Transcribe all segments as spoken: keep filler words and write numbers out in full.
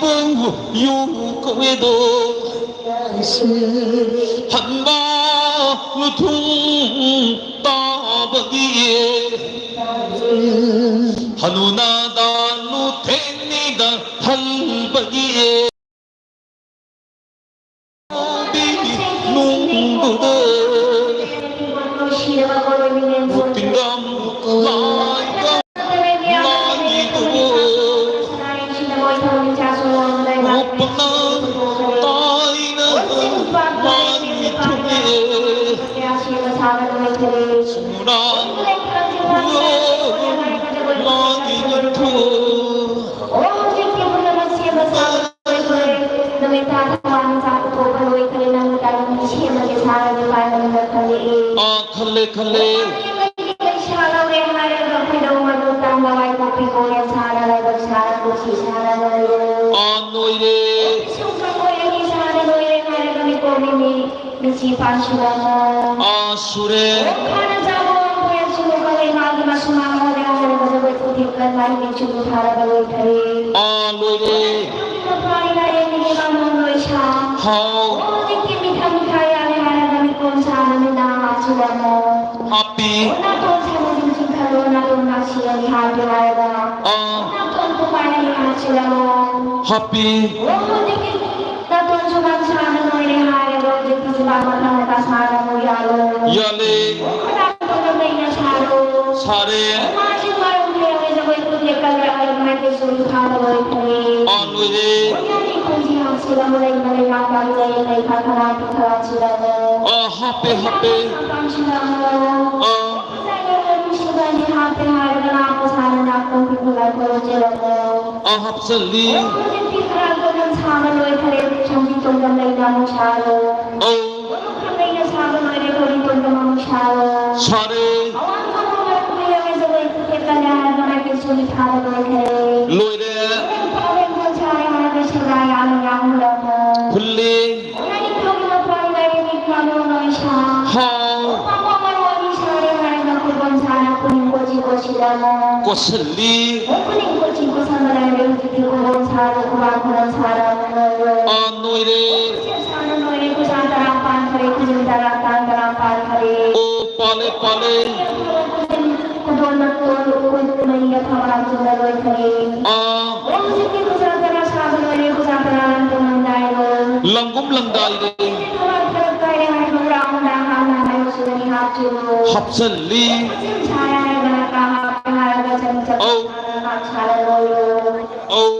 U ꯀꯧꯋꯦꯗꯣ ꯍꯟꯕ ꯂꯨꯊꯨꯡ ꯇꯥꯕꯒꯤ ꯍꯅꯨꯅꯥꯗ ꯂꯨꯊꯦꯡꯅꯤꯗ ꯍꯜꯕꯒꯤ ꯅꯨꯡꯕꯨꯗ ꯃꯨꯛꯇꯤꯡꯒꯝ ꯂꯥꯏꯒ ꯂꯥꯏꯒ ꯃꯄꯅ ꯇꯥꯏꯅ ꯂꯥꯏ ꯊꯨꯡꯉꯦ ꯁꯨꯅꯥ ꯂꯥꯏ ꯊꯨꯡꯉꯦ ꯅꯨꯃꯤꯠ ꯊꯥ ꯊꯋꯥꯟ ꯃꯤꯆꯥꯛ ꯄꯨꯊꯣꯛꯄ ꯂꯣꯏꯈ꯭ꯔꯦ꯫ ꯅꯪ ꯇꯥꯏꯕꯪ ꯃꯤ ꯁꯦꯝꯃꯒꯦ ꯁꯥꯔꯒꯦ ꯄꯥꯏꯕꯅꯤꯅ ꯈꯜꯂꯛꯑꯦ꯫ ꯑꯥ, ꯈꯜꯂꯦ, ꯈꯜꯂꯦ꯫ ꯂꯩ ꯁꯥ ꯂꯧꯔꯦ ꯍꯥꯏꯔꯒ ꯈꯣꯏꯗꯧ ꯃꯔꯨ ꯇꯥꯡꯕ ꯋꯥꯏ ꯀꯣꯛꯄꯤ ꯀꯣꯛꯂꯦ ꯁꯥꯔ ꯂꯥꯏꯕꯛ ꯁꯥꯔ ꯀꯣꯛꯁꯤ ꯁꯥꯔ ꯂꯣꯏꯔꯦ꯫ ꯑꯥ, ꯂꯣꯏꯔꯦ꯫ ꯁꯨꯝ ꯀꯛꯑꯣꯏ ꯑꯅꯤ ꯁꯥꯔ ꯂꯣꯏꯔꯦ ꯍꯥꯏꯔꯒ ꯃꯤꯀꯣꯛ ꯃꯤꯃꯤ ꯃꯤꯆꯤ ꯄꯥꯟꯁꯤꯜꯂꯝꯃꯣ꯫ ꯑꯥ, ꯁꯨꯔꯦ꯫ ꯑꯣ, ꯈꯥꯅ ꯆꯥꯕ ꯋꯥꯡ ꯀꯣꯏꯔꯛꯁꯤꯜꯂꯨ ꯀꯪꯂꯩꯃꯥꯒꯤ ꯃꯁꯨꯃꯥꯡ ꯑꯣꯜꯂꯦ ꯍꯥꯏꯔꯒ ꯖꯒꯣꯏ ꯀꯨꯊꯦꯛ ꯀꯟ ꯃꯥꯏ ꯃꯤꯠ ꯆꯨꯝꯕ ꯊꯥꯔꯒ ꯂꯣꯏꯈ꯭ꯔꯦ꯫ ꯑꯥ, ꯂꯣꯏꯔꯦ꯫ ꯍꯥꯎ꯫ ꯍꯥꯞꯄꯤ꯫ ꯑꯥ꯫ ꯍꯥꯞꯄꯤ꯫ ꯌꯥꯜꯂꯦ꯫ ꯁꯥꯔꯦ꯫ ꯑꯥ, ꯂꯣꯏꯔꯦ꯫ ꯑꯥ, ꯍꯥꯞꯄꯦ, ꯍꯥꯞꯄꯦ꯫ ꯑꯥ꯫ ꯑꯥ, ꯍꯥꯞꯆꯜꯂꯤ꯫ ꯑꯧ꯫ ꯁꯥꯔꯦ꯫ ꯂꯣꯏꯔꯦ꯫ ꯍꯨꯜꯂꯤ꯫ ꯍꯥꯎ꯫ ꯀꯣꯠꯁꯤꯜꯂꯤ꯫ ꯂꯪꯒꯨꯝ ꯂꯪꯗꯥꯏꯔꯦ꯫ ꯍꯥꯞꯆꯜꯂꯤ꯫ ꯑꯧ꯫ ꯑꯧ꯫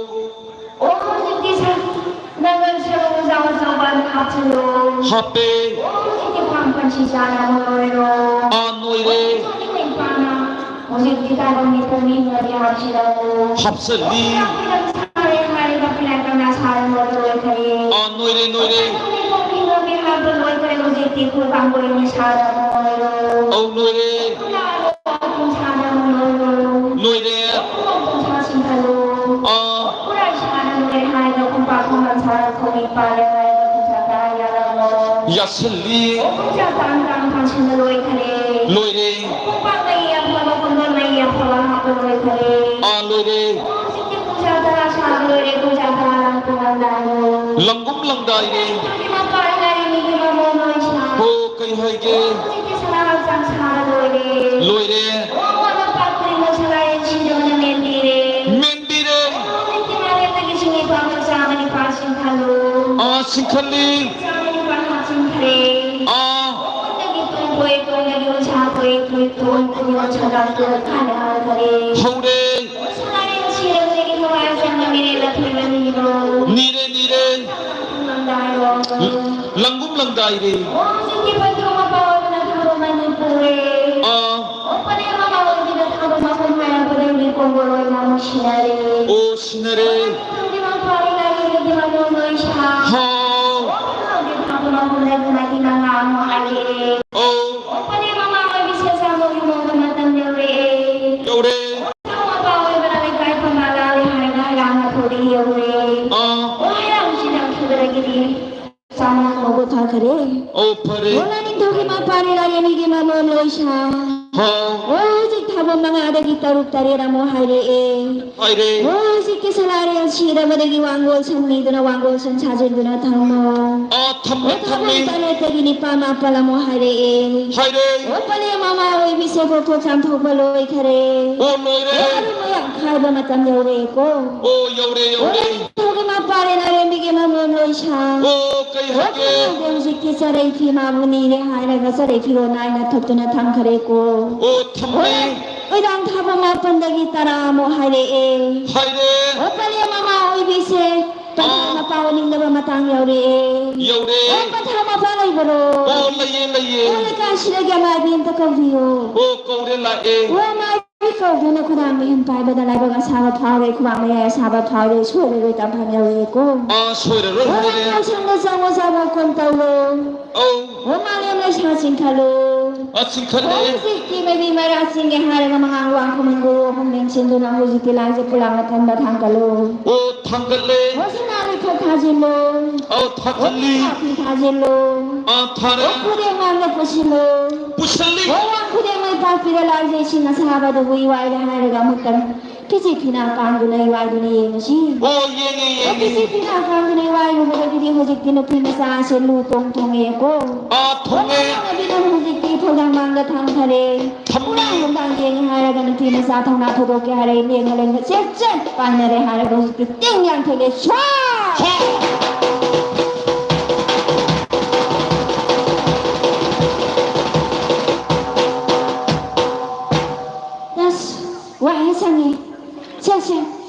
ꯍꯥꯞꯄꯦ꯫ ꯑꯥ, ꯅꯣꯏꯔꯦ꯫ ꯍꯧꯖꯤꯛꯇꯤ ꯇꯥꯏꯕꯪ ꯃꯤꯄꯨꯝ ꯃꯤꯄꯨꯝꯒꯤ ꯍꯥꯞꯁꯤꯜꯂꯛꯎ꯫ ꯍꯥꯞꯆꯜꯂꯤ꯫ ꯁꯥꯔꯦ ꯍꯥꯏꯔꯒ ꯐꯤꯔꯥꯟ ꯀꯪꯂꯥ ꯁꯥꯔ ꯂꯣꯏꯔꯦ꯫ ꯑꯥ, ꯅꯣꯏꯔꯦ, ꯅꯣꯏꯔꯦ꯫ ꯃꯤꯄꯨꯝ ꯃꯤꯄꯨꯝꯒꯤ ꯍꯥꯞꯄ ꯂꯣꯏꯈ꯭ꯔꯦ꯫ ꯍꯧꯖꯤꯛꯇꯤ ꯈꯨ ꯀꯥꯡꯕꯨ ꯑꯣꯏꯅ ꯁꯥꯔ ꯑꯃ ꯂꯣꯏꯔꯣ꯫ ꯑꯧ, ꯂꯣꯏꯔꯦ꯫ ꯈꯨ ꯂꯥꯡꯕ ꯃꯄꯨꯝ ꯁꯥꯔ ꯑꯃ ꯂꯣꯏꯔꯣ꯫ ꯂꯣꯏꯔꯦ꯫ ꯈꯨ ꯃꯄꯨꯝ ꯁꯥ ꯁꯤꯟꯊꯜꯂꯨ꯫ ꯑꯥ꯫ ꯈꯨꯔꯥꯏ ꯁꯥꯔ ꯂꯣꯏꯔꯦ ꯍꯥꯏꯔꯒ ꯈꯣꯡꯄꯥꯛ ꯈꯣꯡꯕꯥꯟ ꯁꯥꯔ ꯈꯣꯡꯃꯤꯠ ꯄꯥꯜꯂꯦ ꯍꯥꯏꯔꯒ ꯈꯨꯟꯁꯥ ꯇꯔꯥ ꯌꯥꯜꯂꯝꯃꯣ꯫ ꯌꯥꯁꯜꯂꯤ꯫ ꯈꯨꯟꯁꯥ ꯇꯔꯥ ꯇꯔꯥ ꯐꯥꯟꯁꯤꯟꯕ ꯂꯣꯏꯈꯔꯦ꯫ ꯂꯣꯏꯔꯦ꯫ ꯈꯣꯡꯄꯥꯛ ꯃꯩ ꯑꯐꯕ ꯈꯣꯡꯗꯣꯟ ꯃꯩ ꯑꯐꯕ ꯍꯥꯞꯄ ꯂꯣꯏꯈꯔꯦ꯫ ꯑꯥ, ꯂꯣꯏꯔꯦ꯫ ꯍꯧꯖꯤꯛꯇꯤ ꯄꯨꯡꯁꯥ ꯇꯔꯥ ꯁꯥꯕ ꯂꯣꯏꯔꯦ, ꯄꯨꯡꯁꯥ ꯇꯔꯥ ꯂꯥꯡ ꯇꯣꯉꯥꯟ ꯂꯥꯡꯉꯨ꯫ ꯂꯪꯒꯨꯝ ꯂꯪꯗꯥꯏꯔꯦ꯫ ꯅꯪꯒꯤ ꯃꯄꯥ ꯂꯥꯏꯔꯦꯝꯕꯤꯒꯤ ꯃꯃꯣꯟ ꯂꯣꯏ ꯁꯥ꯫ ꯍꯣ, ꯀꯩ ꯍꯥꯏꯒꯦ? ꯍꯧꯖꯤꯛꯇꯤ ꯁꯅꯥ ꯍꯛꯆꯥꯡ ꯁꯥꯕ ꯂꯣꯏꯔꯦ꯫ ꯂꯣꯏꯔꯦ꯫ ꯑꯣ, ꯃꯄꯥ ꯈꯨꯗꯤꯡꯃꯛ ꯁꯂꯥꯏ ꯁꯤꯗꯕꯅ ꯃꯦꯟꯕꯤꯔꯦ꯫ ꯃꯦꯟꯕꯤꯔꯦ꯫ ꯍꯧꯖꯤꯛꯇꯤ ꯃꯥꯂꯦꯝꯗꯒꯤ ꯁꯤꯡꯃꯤ ꯄꯥꯝꯕ ꯆꯥꯝꯃ ꯅꯤꯄꯥꯜ ꯁꯤꯡꯈꯠꯂꯨ꯫ ꯑꯥ, ꯁꯤꯡꯈꯠꯂꯤ꯫ ꯆꯥꯝꯃ ꯅꯤꯄꯥꯜ ꯍꯥꯞꯆꯤꯟꯈ꯭ꯔꯦ꯫ ꯑꯥ꯫ ꯈꯣꯡꯗꯒꯤ ꯇꯣꯡꯕꯣꯏ ꯇꯣꯡꯗꯒꯤ ꯎꯟꯁꯥ ꯇꯣꯏ ꯇꯣꯏ ꯇꯣꯟ ꯈꯨꯗꯤꯡꯃꯛ ꯁꯒꯥ ꯇꯣꯟ ꯈꯥꯅ ꯍꯧꯈꯔꯦ꯫ ꯍꯧꯔꯦ꯫ ꯁꯅꯥꯔꯦꯟ ꯁꯤꯔꯕꯗꯒꯤ ꯊꯋꯥꯏ ꯆꯪꯕ ꯃꯤꯔꯦꯜ ꯑꯊꯣꯏꯕ ꯅꯤꯔꯣ꯫ ꯅꯤꯔꯦ, ꯅꯤꯔꯦ꯫ ꯂꯪꯗꯥꯏꯔꯣ꯫ ꯂꯪꯒꯨꯝ ꯂꯪꯗꯥꯏꯔꯦ꯫ ꯍꯧꯖꯤꯛꯇꯤ ꯄꯟꯊꯨꯡ ꯃꯄꯥ ꯑꯣꯏꯕꯅ ꯊꯥꯕ ꯃꯅꯤꯄꯨꯔꯦ꯫ ꯑꯥ꯫ ꯑꯣꯄꯅꯦ ꯃꯃꯥ ꯑꯣꯏꯕꯤꯅ ꯊꯥꯕ ꯃꯐꯝ ꯍꯥꯏꯔꯛꯄꯗꯒꯤ ꯀꯣꯡꯒꯣꯜ ꯑꯣꯏꯅ ꯑꯃꯨꯛ ꯁꯤꯟꯅꯔꯦ꯫ ꯑꯣ, ꯁꯤꯟꯅꯔꯦ꯫ ꯃꯐꯝꯗꯤ ꯃꯐꯝ ꯐꯥꯔꯦ, ꯂꯥꯏꯔꯦꯝꯕꯤꯗꯤ ꯃꯅꯨꯡ ꯂꯣꯏ ꯁꯥ꯫ ꯍꯥꯎ꯫ ꯑꯣ, ꯃꯐꯝꯗꯤ ꯊꯥꯕ ꯃꯐꯝꯗ ꯃꯥꯒꯤ ꯃꯉꯥ ꯑꯃꯨꯛ ꯍꯥꯏꯔꯛꯑꯦ꯫ ꯑꯧ꯫ ꯑꯣꯄꯅꯦ ꯃꯃꯥ ꯑꯣꯏꯕꯤ ꯁꯦꯁꯥ ꯃꯣꯏꯒꯤ ꯃꯑꯣꯡꯗ ꯃꯇꯝ ꯌꯧꯔꯛꯑꯦ꯫ ꯌꯧꯔꯦ꯫ ꯃꯄꯥ ꯑꯣꯏꯕꯅ ꯂꯩꯀꯥꯏ ꯐꯝꯕꯥꯜ ꯂꯥꯜꯂꯦ ꯍꯥꯏꯔꯒ ꯍꯩꯔꯥꯡ ꯍꯥꯊꯣꯏꯗ ꯌꯧꯔꯦ꯫ ꯑꯥ꯫ ꯑꯣ, ꯍꯩꯔꯥꯡ ꯁꯤꯗꯥꯡ ꯁꯨꯗ꯭ꯔꯒꯤꯗꯤ ꯆꯥꯝꯃ ꯃꯧꯕ ꯐꯈ꯭ꯔꯦ꯫ ꯑꯣ, ꯐꯔꯦ꯫ ꯑꯣ, ꯂꯥꯏꯅꯤꯡꯊꯧꯒꯤ ꯃꯄꯥꯅꯤ ꯂꯥꯏꯔꯦꯝꯕꯤꯒꯤ ꯃꯃꯣꯟ ꯂꯣꯏꯁꯥ꯫ ꯍꯥꯎ꯫ ꯑꯣ, ꯍꯧꯖꯤꯛ ꯊꯥꯕ ꯃꯉꯥꯗꯒꯤ ꯇꯔꯨꯛ ꯇꯔꯦꯠ ꯑꯃꯨꯛ ꯍꯥꯏꯔꯛꯑꯦ꯫ ꯍꯥꯏꯔꯦ꯫ ꯑꯣ, ꯍꯧꯖꯤꯛꯇꯤ ꯁꯂꯥꯔꯦꯜ ꯁꯤꯔꯕꯗꯒꯤ ꯋꯥꯡꯒꯣꯜ ꯁꯟ ꯃꯤꯗꯨꯅ ꯋꯥꯡꯒꯣꯜ ꯁꯟ ꯁꯥꯖꯤꯟꯗꯨꯅ ꯊꯝꯃꯣ꯫ ꯑꯥ, ꯊꯝꯃꯦ, ꯑꯣ, ꯊꯥꯕ ꯊꯝꯃꯦ꯫ ꯇꯔꯦꯠꯇꯒꯤ ꯅꯤꯄꯥꯜ ꯃꯥꯄꯜ ꯑꯃꯨꯛ ꯍꯥꯏꯔꯛꯑꯦ꯫ ꯍꯥꯏꯔꯦ꯫ ꯑꯣ, ꯄꯂꯦꯝ ꯃꯃꯥ ꯑꯣꯏꯕꯤꯁꯦ ꯄꯣꯛꯊꯣꯛ ꯆꯥꯝꯊꯣꯛꯄ ꯂꯣꯏꯈꯔꯦ꯫ ꯑꯣ, ꯂꯣꯏꯔꯦ꯫ ꯑꯣ, ꯑꯔꯨꯝꯕ ꯌꯥꯝ ꯈꯥꯏꯕ ꯃꯇꯝ ꯌꯧꯔꯛꯑꯦꯀꯣ꯫ ꯑꯣ, ꯌꯧꯔꯦ, ꯑꯣ, ꯌꯧꯔꯦ꯫ ꯂꯥꯏꯅꯤꯡꯊꯧꯒꯤ ꯃꯄꯥꯔꯦ ꯂꯥꯏꯔꯦꯝꯕꯤꯒꯤ ꯃꯃꯣꯟ ꯂꯣꯏꯁꯥ꯫ ꯑꯣ꯫ ꯍꯥꯏꯔꯛꯀꯦ꯫ ꯑꯣ, ꯍꯧꯖꯤꯛꯇꯤ ꯆꯔꯩ ꯐꯤ ꯃꯥꯕꯨ ꯅꯤꯔꯦ ꯍꯥꯏꯔꯒ ꯆꯔꯩ ꯐꯤꯔꯣꯜ ꯅꯥꯏꯅ ꯊꯛꯇꯨꯅ ꯊꯝꯈ꯭ꯔꯦꯀꯣ꯫ ꯑꯣ, ꯊꯝꯃꯦ꯫ ꯑꯣ, ꯏꯔꯥꯡ ꯊꯥꯕ ꯃꯥꯄꯟꯗꯒꯤ ꯇꯔꯥ ꯑꯃꯨꯛ ꯍꯥꯏꯔꯛꯑꯦ꯫ ꯍꯥꯏꯔꯦ꯫ ꯑꯣ, ꯄꯂꯦꯝ ꯃꯃꯥ ꯑꯣꯏꯕꯤꯁꯦ ꯄꯟꯊꯥ ꯑꯥ꯫ ꯃꯄꯥ ꯑꯣꯟꯅꯤꯡꯗꯕ ꯃꯇꯥꯡ ꯌꯧꯔꯛꯑꯦ꯫ ꯌꯧꯔꯦ꯫ ꯑꯣ, ꯄꯟꯊꯥ ꯃꯄꯥ ꯂꯩꯕꯔꯣ? ꯑꯣ, ꯂꯩꯌꯦ, ꯂꯩꯌꯦ꯫ ꯑꯣ, ꯂꯩꯀꯥꯏꯁꯤꯗꯒꯤ ꯑꯃꯥꯏꯕꯤ ꯑꯝꯇ ꯀꯧꯕꯤꯌꯣ꯫ ꯑꯣ, ꯀꯧꯔꯦ, ꯂꯥꯛꯑꯦ꯫ ꯑꯣ, ꯑꯃꯥꯏꯕꯤ ꯀꯧꯗꯨꯅ ꯈꯨꯗꯥꯡ ꯃꯍꯤꯟ ꯄꯥꯏꯕꯗ ꯂꯥꯏꯕꯛ ꯑꯁꯥꯕ ꯐꯥꯎꯔꯦ, ꯈꯨꯕꯥꯛ ꯃꯌꯥꯏ ꯑꯁꯥꯕ ꯐꯥꯎꯔꯦ, ꯁꯣꯏꯔꯔꯣꯏ ꯇꯝꯐꯝ ꯌꯧꯔꯦꯀꯣ꯫ ꯑꯥ, ꯁꯣꯏꯔꯔꯣꯏ ꯑꯣ, ꯍꯥꯏꯔꯦ꯫ ꯌꯥꯎꯁꯪꯗ ꯆꯪꯉꯣ, ꯆꯪꯉꯣ, ꯀꯣꯟ ꯇꯧꯔꯣ꯫ ꯑꯧ꯫ ꯑꯣ, ꯃꯥꯂꯦꯝ ꯂꯩꯁꯥ ꯆꯤꯡꯈꯠꯂꯨ꯫ ꯑ, ꯆꯤꯡꯈꯠꯂꯦ꯫ ꯑꯣ, ꯍꯧꯖꯤꯛꯇꯤ ꯃꯩꯕꯤ ꯃꯩꯔꯥ ꯆꯤꯡꯒꯦ ꯍꯥꯏꯔꯒ ꯃꯉꯥꯡ ꯋꯥꯡꯈꯣꯝ ꯃꯟꯒꯨꯔꯨ ꯑꯍꯨꯝ ꯂꯦꯡꯁꯤꯟꯗꯨꯅ ꯍꯧꯖꯤꯛꯇꯤ ꯂꯥꯏꯁꯦ ꯄꯨꯂꯥꯡ ꯑꯊꯟꯕ ꯊꯥꯡꯒꯠꯂꯨ꯫ ꯑꯣ, ꯊꯥꯡꯒꯠꯂꯦ꯫ ꯑꯣ, ꯁꯅꯥ ꯂꯩꯈꯣꯛ ꯊꯥꯖꯤꯜꯂꯨ꯫ ꯑꯧ, ꯊꯥꯖꯤꯜꯂꯤ꯫ ꯑꯣ, ꯊꯥꯖꯤꯜꯂꯨ꯫ ꯑ, ꯊꯥꯔꯦ꯫ ꯑꯣ, ꯈꯨꯗꯦꯡ ꯃꯥꯡꯗ ꯄꯨꯁꯤꯜꯂꯨ꯫ ꯄꯨꯁꯤꯜꯂꯤ꯫ ꯑꯣ, ꯋꯥꯡ ꯈꯨꯗꯦꯡ ꯃꯩ ꯄꯥꯛꯄꯤꯔ ꯂꯥꯏꯁꯦ ꯏꯁꯤꯡ ꯑꯁꯥꯕꯗꯕꯨ ꯏꯋꯥꯏꯔꯦ ꯍꯥꯏꯔꯒ ꯑꯃꯨꯛꯇꯪ ꯐꯤꯖꯤ ꯐꯤꯅꯥ ꯀꯥꯡꯗꯨꯅ ꯏꯋꯥꯏꯗꯨꯅ ꯌꯦꯡꯉꯨꯁꯤ꯫ ꯑꯣ, ꯌꯦꯡꯉꯦ, ꯑꯣ, ꯌꯦꯡꯉꯦ꯫ ꯐꯤꯖꯤ ꯐꯤꯅꯥ ꯀꯥꯡꯗꯨꯅ ꯏꯋꯥꯏꯔꯨꯕꯗꯒꯤꯗꯤ ꯍꯧꯖꯤꯛꯇꯤ ꯅꯨꯄꯤ ꯃꯆꯥꯁꯦ ꯂꯨ ꯇꯣꯡ ꯊꯣꯡꯉꯦꯀꯣ꯫ ꯑꯥ, ꯊꯣꯡꯉꯦ꯫ ꯑꯣ, ꯑꯗꯨꯅ ꯍꯧꯖꯤꯛꯇꯤ ꯐꯧꯗꯥꯡ ꯃꯥꯡꯗ ꯊꯥꯡꯊꯔꯦ꯫ ꯊꯝꯃꯤ꯫ ꯄꯨꯔꯥ ꯅꯨꯡꯗꯥꯡ ꯌꯦꯡꯉꯦ ꯍꯥꯏꯔꯒ ꯅꯨꯄꯤ ꯃꯆꯥ ꯊꯧꯅꯥ ꯊꯧꯗꯣꯛꯀꯦ ꯍꯥꯏꯔꯦ, ꯂꯦꯡꯉ ꯂꯦꯡꯉ ꯆꯦꯠ ꯆꯦꯠ ꯄꯥꯏꯅꯔꯦ ꯍꯥꯏꯔꯒ ꯍꯧꯖꯤꯛꯇꯤ ꯇꯤꯡ ꯌꯥꯟꯊꯣꯛꯑꯦ꯫ ꯁ꯭ꯋꯥ! ꯍꯣ! ꯑꯁ, ꯋꯥꯍꯦ ꯁꯪꯉꯦ꯫ ꯁꯦ, ꯁꯦ꯫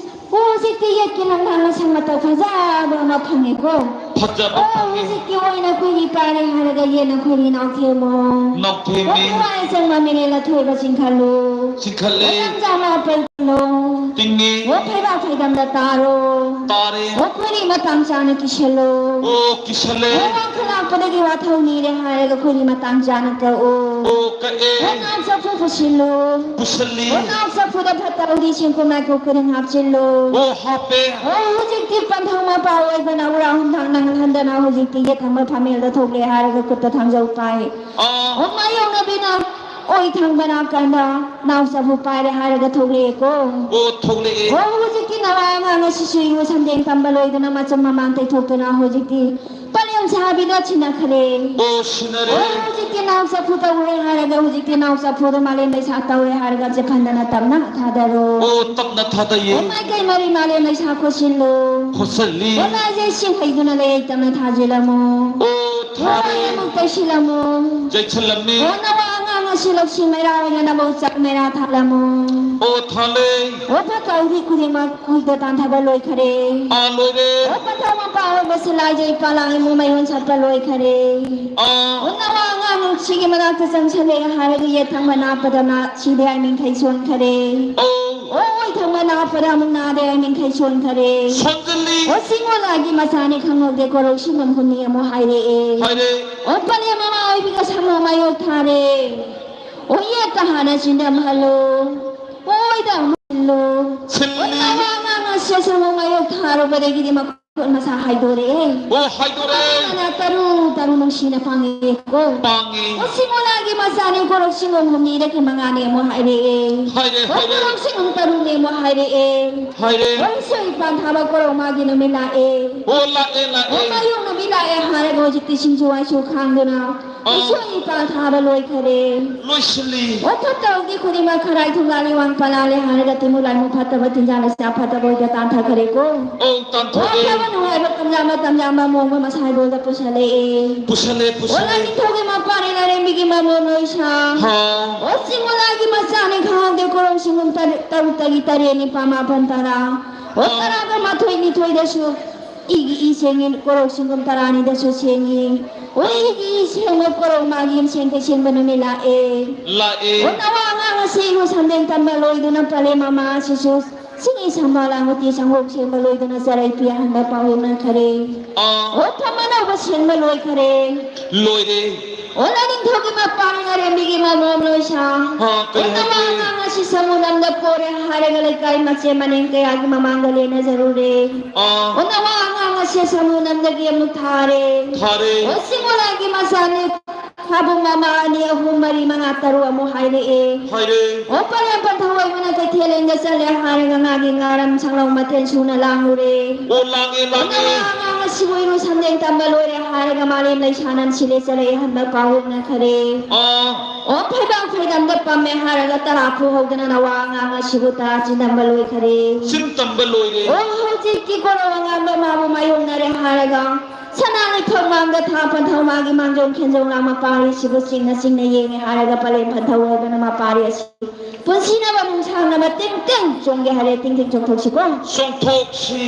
ꯑꯣ, ꯍꯧꯖꯤꯛꯇꯤ ꯌꯦꯠꯀꯤ ꯂꯝꯍꯥꯡ ꯑꯁꯪ ꯃꯇꯧ ꯐꯖꯕ ꯑꯃ ꯐꯪꯉꯦꯀꯣ꯫ ꯐꯖꯕ ꯑꯣ, ꯐꯪꯉꯦ꯫ ꯍꯧꯖꯤꯛꯀꯤ ꯑꯣꯏꯅ ꯑꯩꯈꯣꯏꯒꯤ ꯄꯥꯏꯔꯦ ꯍꯥꯏꯔꯒ ꯌꯦꯟ ꯑꯩꯈꯣꯏꯒꯤ ꯅꯥꯎꯊꯦꯝꯃꯣ꯫ ꯅꯥꯎꯊꯦꯝꯃꯤ꯫ ꯑꯣ, ꯍꯋꯥꯏ ꯆꯪꯕ ꯃꯤꯔꯦꯜ ꯑꯊꯣꯏꯕ ꯆꯤꯡꯈꯠꯂꯨ꯫ ꯆꯤꯡꯈꯠꯂꯦ꯫ ꯑꯣ, ꯂꯝꯖꯥ ꯃꯥꯄꯜ ꯇꯤꯡꯉꯤ꯫ ꯑꯣ, ꯐꯩꯕꯥꯛ ꯐꯩꯗꯝꯗ ꯇꯥꯔꯣ꯫ ꯇꯥꯔꯦ꯫ ꯑꯣ, ꯈꯣꯏꯔꯤ ꯃꯇꯥꯡ ꯆꯥꯅ ꯀꯤꯁꯜꯂꯣ꯫ ꯑꯣ, ꯀꯤꯁꯜꯂꯦ꯫ ꯑꯣ, ꯋꯥꯡꯈꯠꯂꯛꯄꯗꯒꯤ ꯋꯥꯊꯧ ꯅꯤꯔꯦ ꯍꯥꯏꯔꯒ ꯈꯣꯏꯔꯤ ꯃꯇꯥꯡ ꯆꯥꯅ ꯀꯛꯑꯣ꯫ ꯑꯣ, ꯀꯛꯑꯦ꯫ ꯑꯣ, ꯅꯥꯎ ꯆꯐꯨ ꯄꯨꯁꯤꯜꯂꯣ꯫ ꯄꯨꯁꯤꯜꯂꯤ꯫ ꯑꯣ, ꯅꯥꯎ ꯆꯐꯨꯗ ꯐꯠꯇ ꯍꯥꯎꯗꯤ ꯁꯦꯡꯀꯨꯝ ꯂꯥꯏꯀꯨꯞ ꯈꯨꯗꯤꯡ ꯍꯥꯞꯆꯤꯜꯂꯣ꯫ ꯑꯣ, ꯍꯥꯞꯄꯦ꯫ ꯑꯣ, ꯍꯧꯖꯤꯛꯇꯤ ꯄꯟꯊꯧ ꯃꯄꯥ ꯑꯣꯏꯕꯅ ꯎꯔꯥ ꯍꯨꯝꯊꯥꯡ ꯅꯪꯍꯟꯗꯅ ꯍꯧꯖꯤꯛꯇꯤ ꯌꯦꯠ ꯊꯪꯕ ꯐꯝꯃꯦꯜꯗ ꯊꯣꯛꯂꯦ ꯍꯥꯏꯔꯒ ꯈꯨꯠꯇ ꯊꯥꯡꯖꯧ ꯄꯥꯏ꯫ ꯑꯥ꯫ ꯑꯣ, ꯃꯥꯌꯣꯛꯅꯕꯤꯅ ꯑꯣꯏ ꯊꯪꯕ ꯅꯥꯀꯟꯗ ꯅꯥꯎ ꯆꯐꯨ ꯄꯥꯏꯔꯦ ꯍꯥꯏꯔꯒ ꯊꯣꯛꯂꯛꯑꯦꯀꯣ꯫ ꯑꯣ, ꯊꯣꯛꯂꯛꯑꯦ꯫ ꯑꯣ, ꯍꯧꯖꯤꯛꯇꯤ ꯅꯋꯥ ꯑꯉꯥꯡ ꯑꯁꯤꯁꯨ ꯏꯔꯨ ꯁꯝꯗꯦꯡ ꯇꯝꯕ ꯂꯣꯏꯗꯅ ꯃꯆꯨꯝ ꯃꯃꯥꯟ ꯇꯩꯊꯣꯛꯇꯨꯅ ꯍꯧꯖꯤꯛꯇꯤ ꯄꯂꯦꯜ ꯂꯩꯁꯥꯕꯤꯗꯣ ꯁꯤꯟꯅꯈ꯭ꯔꯦ꯫ ꯑꯣ, ꯁꯤꯟꯅꯔꯦ꯫ ꯑꯣ, ꯍꯧꯖꯤꯛꯇꯤ ꯅꯥꯎ ꯆꯐꯨ ꯇꯧꯔꯦ ꯍꯥꯏꯔꯒ, ꯍꯧꯖꯤꯛꯇꯤ ꯅꯥꯎ ꯆꯐꯨꯗꯣ ꯃꯥꯂꯦꯝ ꯂꯩꯁꯥ ꯇꯧꯔꯦ ꯍꯥꯏꯔꯒ ꯆꯦꯐꯟꯗꯅ ꯇꯞꯅ ꯊꯥꯗꯔꯣ꯫ ꯑꯣ, ꯇꯞꯅ ꯊꯥꯗꯩꯌꯦ꯫ ꯑꯣ, ꯃꯥꯏꯀꯩ ꯃꯔꯤ ꯃꯥꯂꯦꯝ ꯂꯩꯁꯥ ꯈꯣꯠꯆꯤꯜꯂꯨ꯫ ꯈꯣꯠꯆꯜꯂꯤ꯫ ꯑꯣ, ꯂꯥꯏꯖꯩ ꯏꯁꯤꯡ ꯍꯩꯗꯨꯅ ꯂꯩ ꯇꯞꯅ ꯊꯥꯖꯤꯜꯂꯝꯃꯨ꯫ ꯑꯣ, ꯑꯣ, ꯊꯥꯔꯦ꯫ ꯃꯥꯏ ꯑꯃꯨꯛ ꯇꯩꯁꯤꯜꯂꯝꯃꯨ꯫ ꯌꯩꯁꯜꯂꯝꯃꯤ꯫ ꯑꯣ, ꯅꯋꯥ ꯑꯉꯥꯡ ꯑꯁꯤ ꯂꯧꯁꯤ ꯃꯩꯔꯥ ꯑꯣꯏꯅ ꯅꯕꯨꯛ ꯆꯥꯛ ꯃꯩꯔꯥ ꯊꯥꯜꯂꯝꯃꯨ꯫ ꯑꯣ, ꯊꯥꯜꯂꯦ꯫ ꯑꯣ, ꯐꯠꯇ ꯍꯥꯎꯗꯤ ꯈꯨꯗꯤꯡꯃꯛ ꯈꯨꯠꯇ ꯇꯥꯟꯊꯕ ꯂꯣꯏꯈꯔꯦ꯫ ꯑꯥ, ꯂꯣꯏꯔꯦ꯫ ꯑꯣ, ꯄꯟꯊꯧ ꯃꯄꯥ ꯑꯣꯏꯕꯁꯤ ꯂꯥꯏꯖꯩ ꯏꯄꯥ ꯂꯥꯡ ꯏꯃꯨꯡ ꯃꯌꯣꯟ ꯁꯠꯄ ꯂꯣꯏꯈꯔꯦ꯫ ꯑꯥ꯫ ꯑꯣ, ꯅꯋꯥ ꯑꯉꯥꯡ ꯁꯤꯒꯤ ꯃꯅꯥꯛꯇ ꯆꯪꯁꯜꯂꯦ ꯍꯥꯏꯔꯒ ꯌꯦꯠ ꯊꯪꯕ ꯅꯥꯞꯄꯗ ꯅꯥ-, ꯁꯤꯗꯦ ꯍꯥꯏ ꯃꯤꯡꯈꯩ ꯁꯣꯟꯈꯔꯦ꯫ ꯑꯣ꯫ ꯑꯣ, ꯑꯣꯏ ꯊꯪꯕ ꯅꯥꯞꯄꯗ ꯑꯃꯨꯛ ꯅꯥꯗꯦ ꯍꯥꯏ ꯃꯤꯡꯈꯩ ꯁꯣꯟꯈꯔꯦ꯫ ꯁꯣꯟꯖꯜꯂꯤ꯫ ꯑꯣ, ꯁꯤꯡꯉꯣꯂꯥꯒꯤ ꯃꯆꯥꯅꯤ ꯈꯪꯍꯧꯗꯦ ꯀꯣꯔꯧ ꯁꯤꯡꯉꯝ ꯍꯨꯝꯅꯤ ꯑꯃꯨꯛ ꯍꯥꯏꯔꯛꯑꯦ꯫ ꯍꯥꯏꯔꯦ꯫ ꯑꯣ, ꯄꯂꯦꯝ ꯃꯃꯥ ꯑꯣꯏꯕꯤꯒ ꯁꯥꯃꯨ ꯃꯥꯌꯣꯛ ꯊꯥꯔꯦ꯫ ꯑꯣ, ꯌꯦꯠꯇ ꯍꯥꯟꯅ ꯆꯤꯟꯗꯝꯍꯜꯂꯣ꯫ ꯑꯣꯏꯗ ꯑꯃꯨꯛ ꯍꯜꯂꯣ꯫ ꯁꯤꯜꯂꯤ꯫ ꯑꯣ, ꯅꯋꯥ ꯑꯉꯥꯡ ꯑꯁꯤ ꯁꯥꯃꯨ ꯃꯥꯌꯣꯛ ꯊꯥꯔꯨꯕꯗꯒꯤꯗꯤ ꯃꯈꯨꯠ ꯃꯁꯥ ꯍꯥꯏꯗꯣꯔꯛꯑꯦ꯫ ꯑꯣ, ꯍꯥꯏꯗꯣꯔꯛꯑꯦ꯫ ꯑꯉꯥꯡꯅ ꯇꯔꯨ ꯇꯔꯨ ꯅꯨꯡꯁꯤꯅ ꯄꯥꯡꯉꯦꯀꯣ꯫ ꯄꯥꯡꯉꯤ꯫ ꯑꯣ, ꯁꯤꯡꯉꯣꯂꯥꯒꯤ ꯃꯆꯥꯅꯤ ꯀꯣꯔꯧ ꯁꯤꯡꯉꯝ ꯍꯨꯝꯅꯤꯗꯒꯤ ꯃꯉꯥꯅꯤ ꯑꯃꯨꯛ ꯍꯥꯏꯔꯛꯑꯦ꯫ ꯍꯥꯏꯔꯦ, ꯑꯣ, ꯍꯥꯏꯔꯦ꯫ ꯀꯣꯔꯧ ꯁꯤꯡꯉꯝ ꯇꯔꯨꯛꯅꯤ ꯑꯃꯨꯛ ꯍꯥꯏꯔꯛꯑꯦ꯫ ꯍꯥꯏꯔꯦ꯫ ꯑꯣ, ꯏꯁꯣꯏ ꯏꯄꯥꯟ ꯊꯥꯕ ꯀꯣꯔꯧ ꯃꯥꯒꯤ ꯅꯨꯃꯤꯠ ꯂꯥꯛꯑꯦ꯫ ꯑꯣ, ꯂꯥꯛꯑꯦ, ꯂꯥꯛꯑꯦ꯫ ꯑꯣ, ꯃꯌꯣꯡ ꯅꯨꯃꯤꯠ ꯂꯥꯛꯑꯦ ꯍꯥꯏꯔꯒ ꯍꯧꯖꯤꯛꯇꯤ ꯁꯤꯡꯖꯨ ꯍꯥꯏꯁꯨ ꯈꯥꯡꯗꯨꯅ ꯑꯥ꯫ ꯏꯁꯣꯏ ꯏꯄꯥꯟ ꯊꯥꯕ ꯂꯣꯏꯈꯔꯦ꯫ ꯂꯣꯏꯁꯤꯜꯂꯤ꯫ ꯑꯣ, ꯐꯠꯇ ꯍꯥꯎꯗꯤ ꯈꯨꯗꯤꯡꯃꯛ ꯈꯔꯥꯏ ꯊꯨꯡꯒꯥꯜꯂꯤ ꯋꯥꯡ ꯄꯂꯥꯜꯂꯦ ꯍꯥꯏꯔꯒ ꯇꯤꯃꯨ ꯂꯥꯏꯃꯨ ꯐꯠꯇꯕ ꯇꯤꯟꯖꯥ ꯂꯩꯁꯥ ꯐꯠꯇꯕ ꯑꯣꯏꯗ ꯇꯥꯟꯊꯈꯔꯦꯀꯣ꯫ ꯑꯧ, ꯇꯥꯟꯊꯣꯛꯑꯦ꯫ ꯑꯣ, ꯑꯐꯕ ꯅꯨꯡꯉꯥꯏꯕ ꯇꯝꯖꯥ ꯃꯇꯝ ꯌꯥꯝꯕ ꯃꯑꯣꯡ ꯃꯁꯥ ꯍꯥꯏꯕꯣꯜꯗ ꯄꯨꯁꯜꯂꯛꯑꯦ꯫ ꯄꯨꯁꯜꯂꯦ, ꯑꯣ, ꯄꯨꯁꯜꯂꯦ꯫ ꯂꯥꯏꯅꯤꯡꯊꯧꯒꯤ ꯃꯄꯥꯅꯤ ꯂꯥꯏꯔꯦꯝꯕꯤꯒꯤ ꯃꯃꯣꯝ ꯂꯣꯏꯁꯥ꯫ ꯍꯥꯎ꯫ ꯑꯣ, ꯁꯤꯡꯉꯣꯂꯥꯒꯤ ꯃꯆꯥꯅꯤ ꯈꯪꯍꯧꯗꯦ ꯀꯣꯔꯧ ꯁꯤꯡꯉꯝ ꯇꯔꯦꯠ, ꯇꯔꯨꯛꯇꯒꯤ ꯇꯔꯦꯠ ꯅꯤꯄꯥꯜ ꯃꯥꯄꯜ ꯇꯔꯥ꯫ ꯑꯣ, ꯑꯥ꯫ ꯇꯔꯥꯒ ꯃꯥꯊꯣꯏ ꯅꯤꯊꯣꯏꯗꯁꯨ ꯏꯒꯤ ꯏ ꯁꯦꯡꯉꯤ, ꯀꯣꯔꯧ ꯁꯤꯡꯉꯝ ꯇꯔꯥꯅꯤꯗꯁꯨ ꯁꯦꯡꯉꯤ꯫ ꯑꯣ, ꯏꯒꯤ ꯏ ꯁꯦꯡꯕ ꯀꯣꯔꯧ ꯃꯥꯒꯤ ꯌꯨꯝ ꯁꯦꯡꯇ ꯁꯦꯡꯕ ꯅꯨꯃꯤꯠ ꯂꯥꯛꯑꯦ꯫ ꯂꯥꯛꯑꯦ꯫ ꯑꯣ, ꯅꯋꯥ ꯑꯉꯥꯡ ꯑꯁꯤ ꯏꯔꯨ ꯁꯝꯗꯦꯡ ꯇꯝꯕ ꯂꯣꯏꯗꯨꯅ ꯄꯂꯦꯝ ꯃꯃꯥ ꯑꯁꯤꯁꯨ ꯁꯤꯡꯉꯤ ꯁꯝꯕꯥꯜ ꯂꯥꯡ ꯎꯇꯤ ꯁꯪꯒꯣꯝ ꯁꯦꯡꯕ ꯂꯣꯏꯗꯨꯅ ꯆꯔꯩ ꯄꯤꯌꯥꯍꯟꯕ ꯄꯥꯎ ꯌꯧꯅꯈꯔꯦ꯫ ꯑꯥ꯫ ꯑꯣ, ꯐꯝ ꯑꯅꯧꯕ ꯁꯦꯡꯕ ꯂꯣꯏꯈꯔꯦ꯫ ꯂꯣꯏꯔꯦ꯫ ꯑꯣ, ꯂꯥꯏꯅꯤꯡꯊꯧꯒꯤ ꯃꯄꯥꯅꯤ ꯂꯥꯏꯔꯦꯝꯕꯤꯒꯤ ꯃꯃꯣꯝ ꯂꯣꯏꯁꯥ꯫ ꯑꯥ, ꯀꯔꯤ ꯑꯣ, ꯅꯋꯥ ꯍꯥꯏꯒꯦ? ꯑꯉꯥꯡ ꯑꯁꯤ ꯁꯃꯨ ꯂꯝꯗ ꯄꯣꯔꯦ ꯍꯥꯏꯔꯒ ꯂꯩꯀꯥꯏ ꯃꯆꯦ ꯃꯅꯦꯝ ꯀꯌꯥꯒꯤ ꯃꯃꯥꯡꯗ ꯂꯦꯟꯅꯖꯔꯨꯔꯦ꯫ ꯑꯥ꯫ ꯑꯣ, ꯅꯋꯥ ꯑꯉꯥꯡ ꯑꯁꯤ ꯁꯃꯨ ꯂꯝꯗꯒꯤ ꯑꯃꯨꯛ ꯊꯥꯔꯦ꯫ ꯊꯥꯔꯦ꯫ ꯑꯣ, ꯁꯤꯡꯉꯣꯂꯥꯒꯤ ꯃꯆꯥꯅꯤ꯫ ꯐꯥꯕꯨꯡ ꯃꯃꯥ ꯑꯅꯤ, ꯑꯍꯨꯝ, ꯃꯔꯤ, ꯃꯉꯥ, ꯇꯔꯨꯛ ꯑꯃꯨꯛ ꯍꯥꯏꯔꯛꯑꯦ꯫ ꯍꯥꯏꯔꯦ꯫ ꯑꯣ, ꯄꯔꯦꯝ ꯄꯟꯊꯧ ꯑꯣꯏꯕꯅ ꯀꯩꯊꯦꯜ ꯌꯦꯡꯕ ꯆꯠꯂꯦ ꯍꯥꯏꯔꯒ ꯉꯥꯒꯤ ꯉꯥꯔꯝ ꯁꯪꯂꯧ ꯃꯊꯦꯜ ꯁꯨꯅ ꯂꯥꯡꯉꯨꯔꯦ꯫ ꯑꯣ, ꯂꯥꯡꯉꯦ, ꯂꯥꯡꯉꯦ꯫ ꯅꯋꯥ ꯑꯉꯥꯡ ꯑꯁꯤꯕꯨ ꯏꯔꯨ ꯁꯝꯂꯦꯡ ꯇꯝꯕ ꯂꯣꯏꯔꯦ ꯍꯥꯏꯔꯒ ꯃꯥꯂꯦꯝ ꯂꯩꯁꯥ ꯅꯝꯁꯤꯜꯂꯦ ꯆꯠꯂꯦ ꯍꯟꯕ ꯄꯥꯎ ꯍꯣꯡꯅꯈꯔꯦ꯫ ꯑꯥ꯫ ꯑꯣ, ꯐꯩꯕꯥꯛ ꯐꯩꯗꯝꯗ ꯄꯝꯃꯦ ꯍꯥꯏꯔꯒ ꯇꯔꯥ ꯐꯨꯍꯧꯗꯅ ꯅꯋꯥ ꯑꯉꯥꯡ ꯑꯁꯤꯕꯨ ꯇꯔꯥ ꯆꯤꯟꯗꯝꯕ ꯂꯣꯏꯈꯔꯦ꯫ ꯆꯤꯟ ꯇꯝꯕ ꯂꯣꯏꯔꯦ꯫ ꯑꯣ, ꯍꯧꯖꯤꯛꯇꯤ ꯀꯣꯔꯧ ꯑꯉꯥꯡꯕ ꯃꯥꯕꯨ ꯃꯥꯌꯣꯛꯅꯔꯦ ꯍꯥꯏꯔꯒ ꯁꯅꯥ ꯂꯩꯐꯝ ꯃꯥꯡꯗ ꯊꯥ ꯄꯟꯊꯧ ꯃꯥꯒꯤ ꯃꯥꯡꯖꯧ ꯈꯦꯟꯖꯧ ꯂꯥꯡ ꯃꯄꯥꯔꯤꯁꯤꯕꯨ ꯆꯤꯡꯅ ꯆꯤꯡꯅ ꯌꯦꯡꯉꯦ ꯍꯥꯏꯔꯒ ꯄꯂꯦꯝ ꯄꯟꯊꯧ ꯑꯣꯏꯕꯅ ꯃꯄꯥꯔꯤ ꯑꯁꯤ ꯄꯨꯟꯁꯤꯅꯕ ꯅꯨꯡꯁꯥꯡꯅꯕ ꯇꯤꯡ ꯇꯤꯡ ꯆꯣꯡꯒꯦ ꯍꯥꯏꯔꯦ, ꯇꯤꯡ ꯇꯤꯡ ꯆꯣꯡꯊꯣꯛꯁꯤꯀꯣ꯫ ꯆꯣꯡꯊꯣꯛꯁꯤ꯫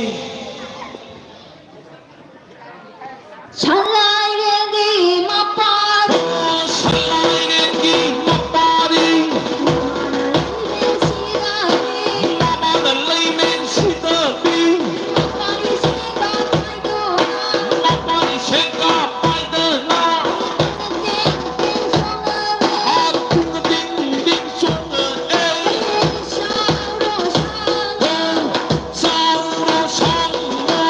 ꯁꯂꯥꯏꯔꯦꯜꯒꯤ ꯃꯄꯥꯔꯤ꯫ ꯁꯂꯥꯏꯔꯦꯜꯒꯤ ꯃꯄꯥꯔꯤ꯫ ꯃꯃꯥꯅ ꯂꯩꯃꯦꯟꯁꯤꯗꯗꯤ꯫ ꯃꯄꯥꯔꯤ ꯁꯦꯒꯥ ꯄꯥꯏꯗꯨꯅ꯫ ꯃꯄꯥꯔꯤ ꯁꯦꯒꯥ ꯄꯥꯏꯗꯅ꯫ ꯇꯤꯡ ꯇꯤꯡ ꯆꯣꯡꯉꯛꯑꯦ꯫ ꯁꯥꯎꯔꯣ ꯁꯥꯎꯔꯣ꯫ ꯁꯥꯎꯔꯣ ꯁꯥꯎꯔꯣ꯫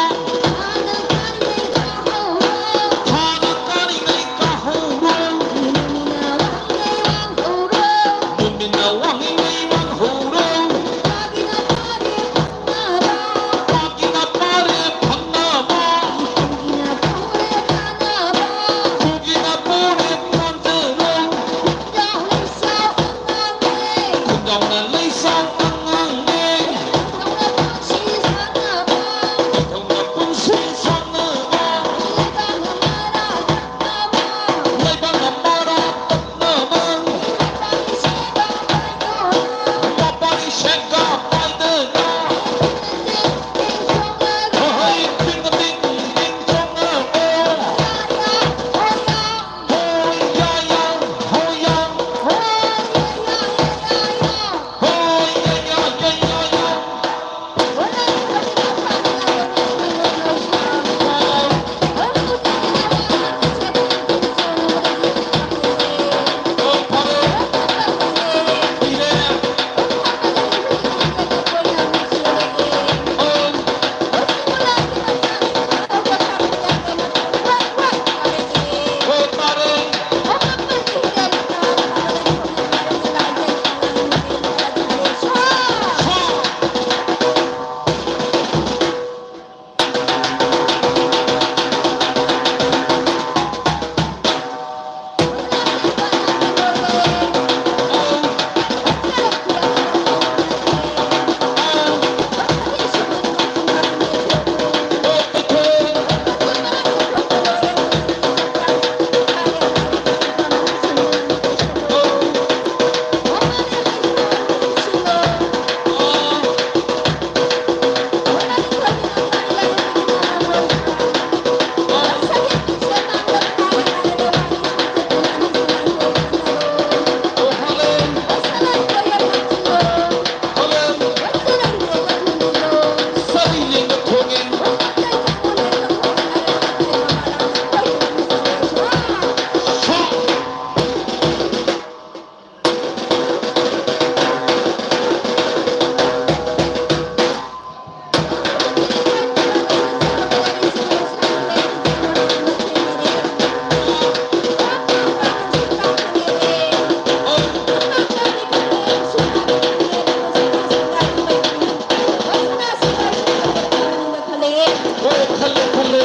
ꯍꯣꯏ, ꯈꯜꯂꯦ, ꯈꯜꯂꯦ꯫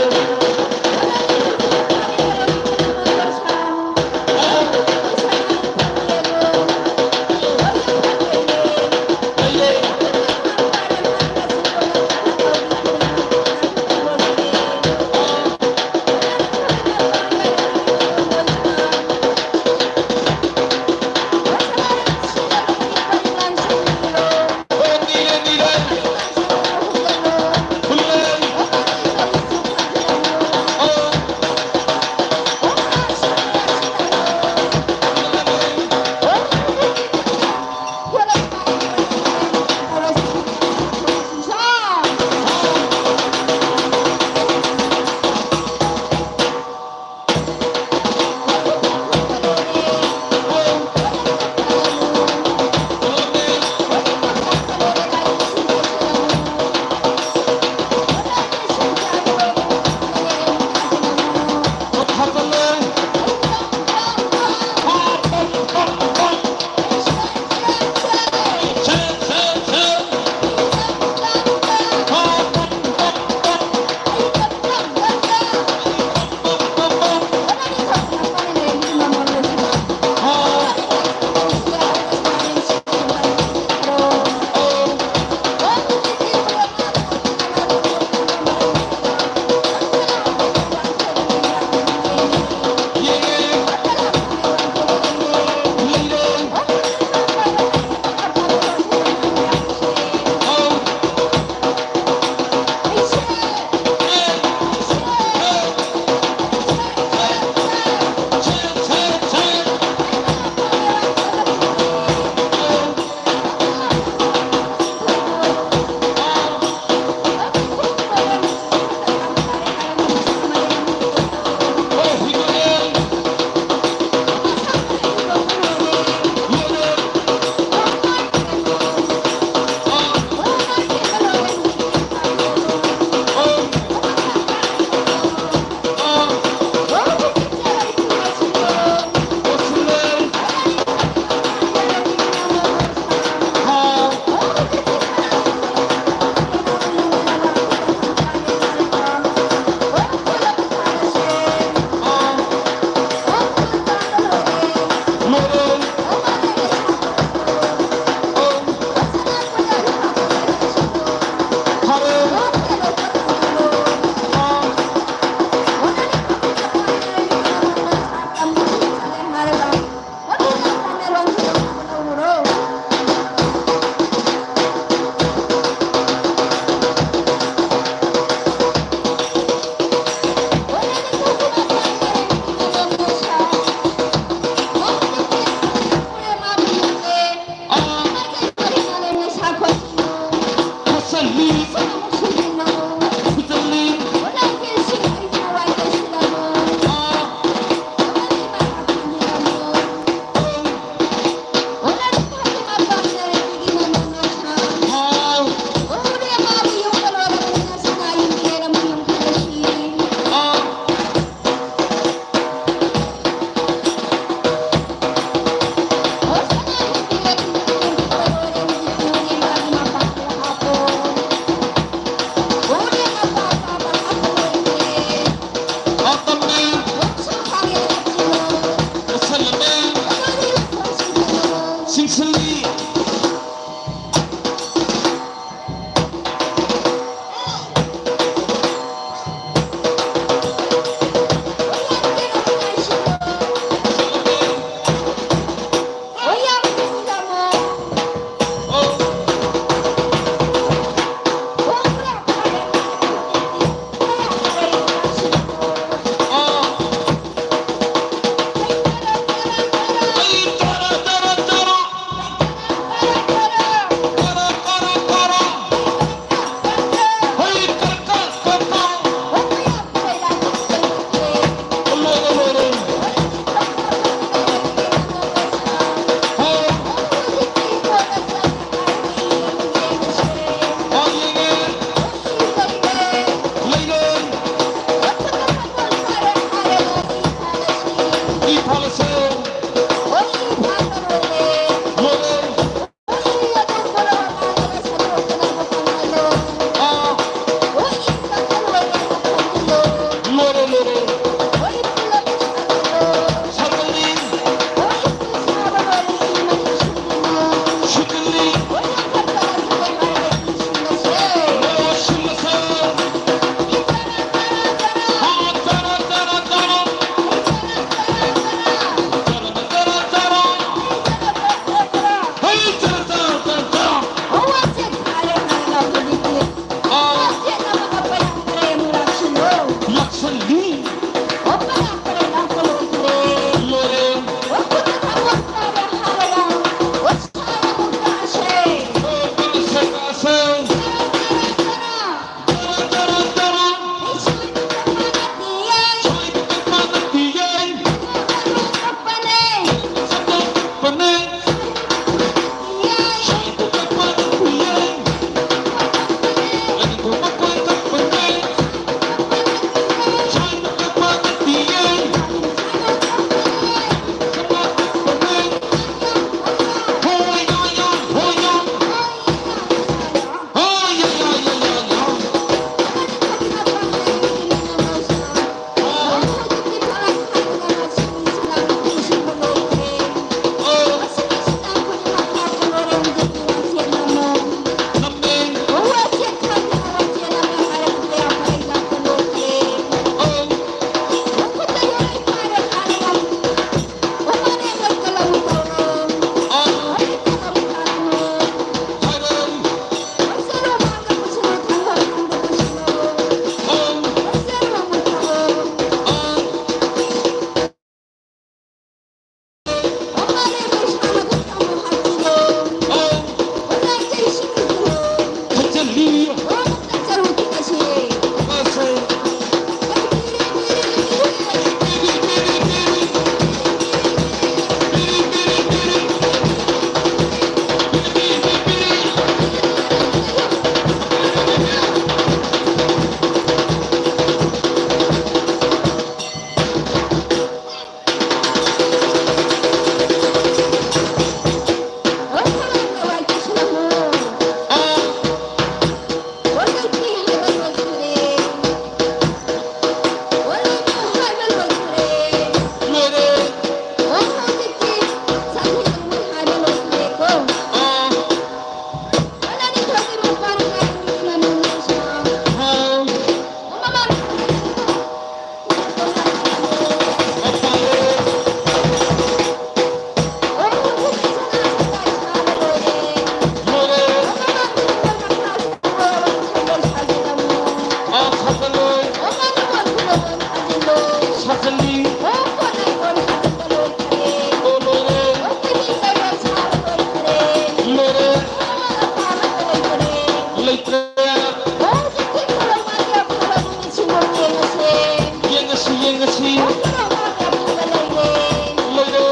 ꯂꯩꯔꯦ꯫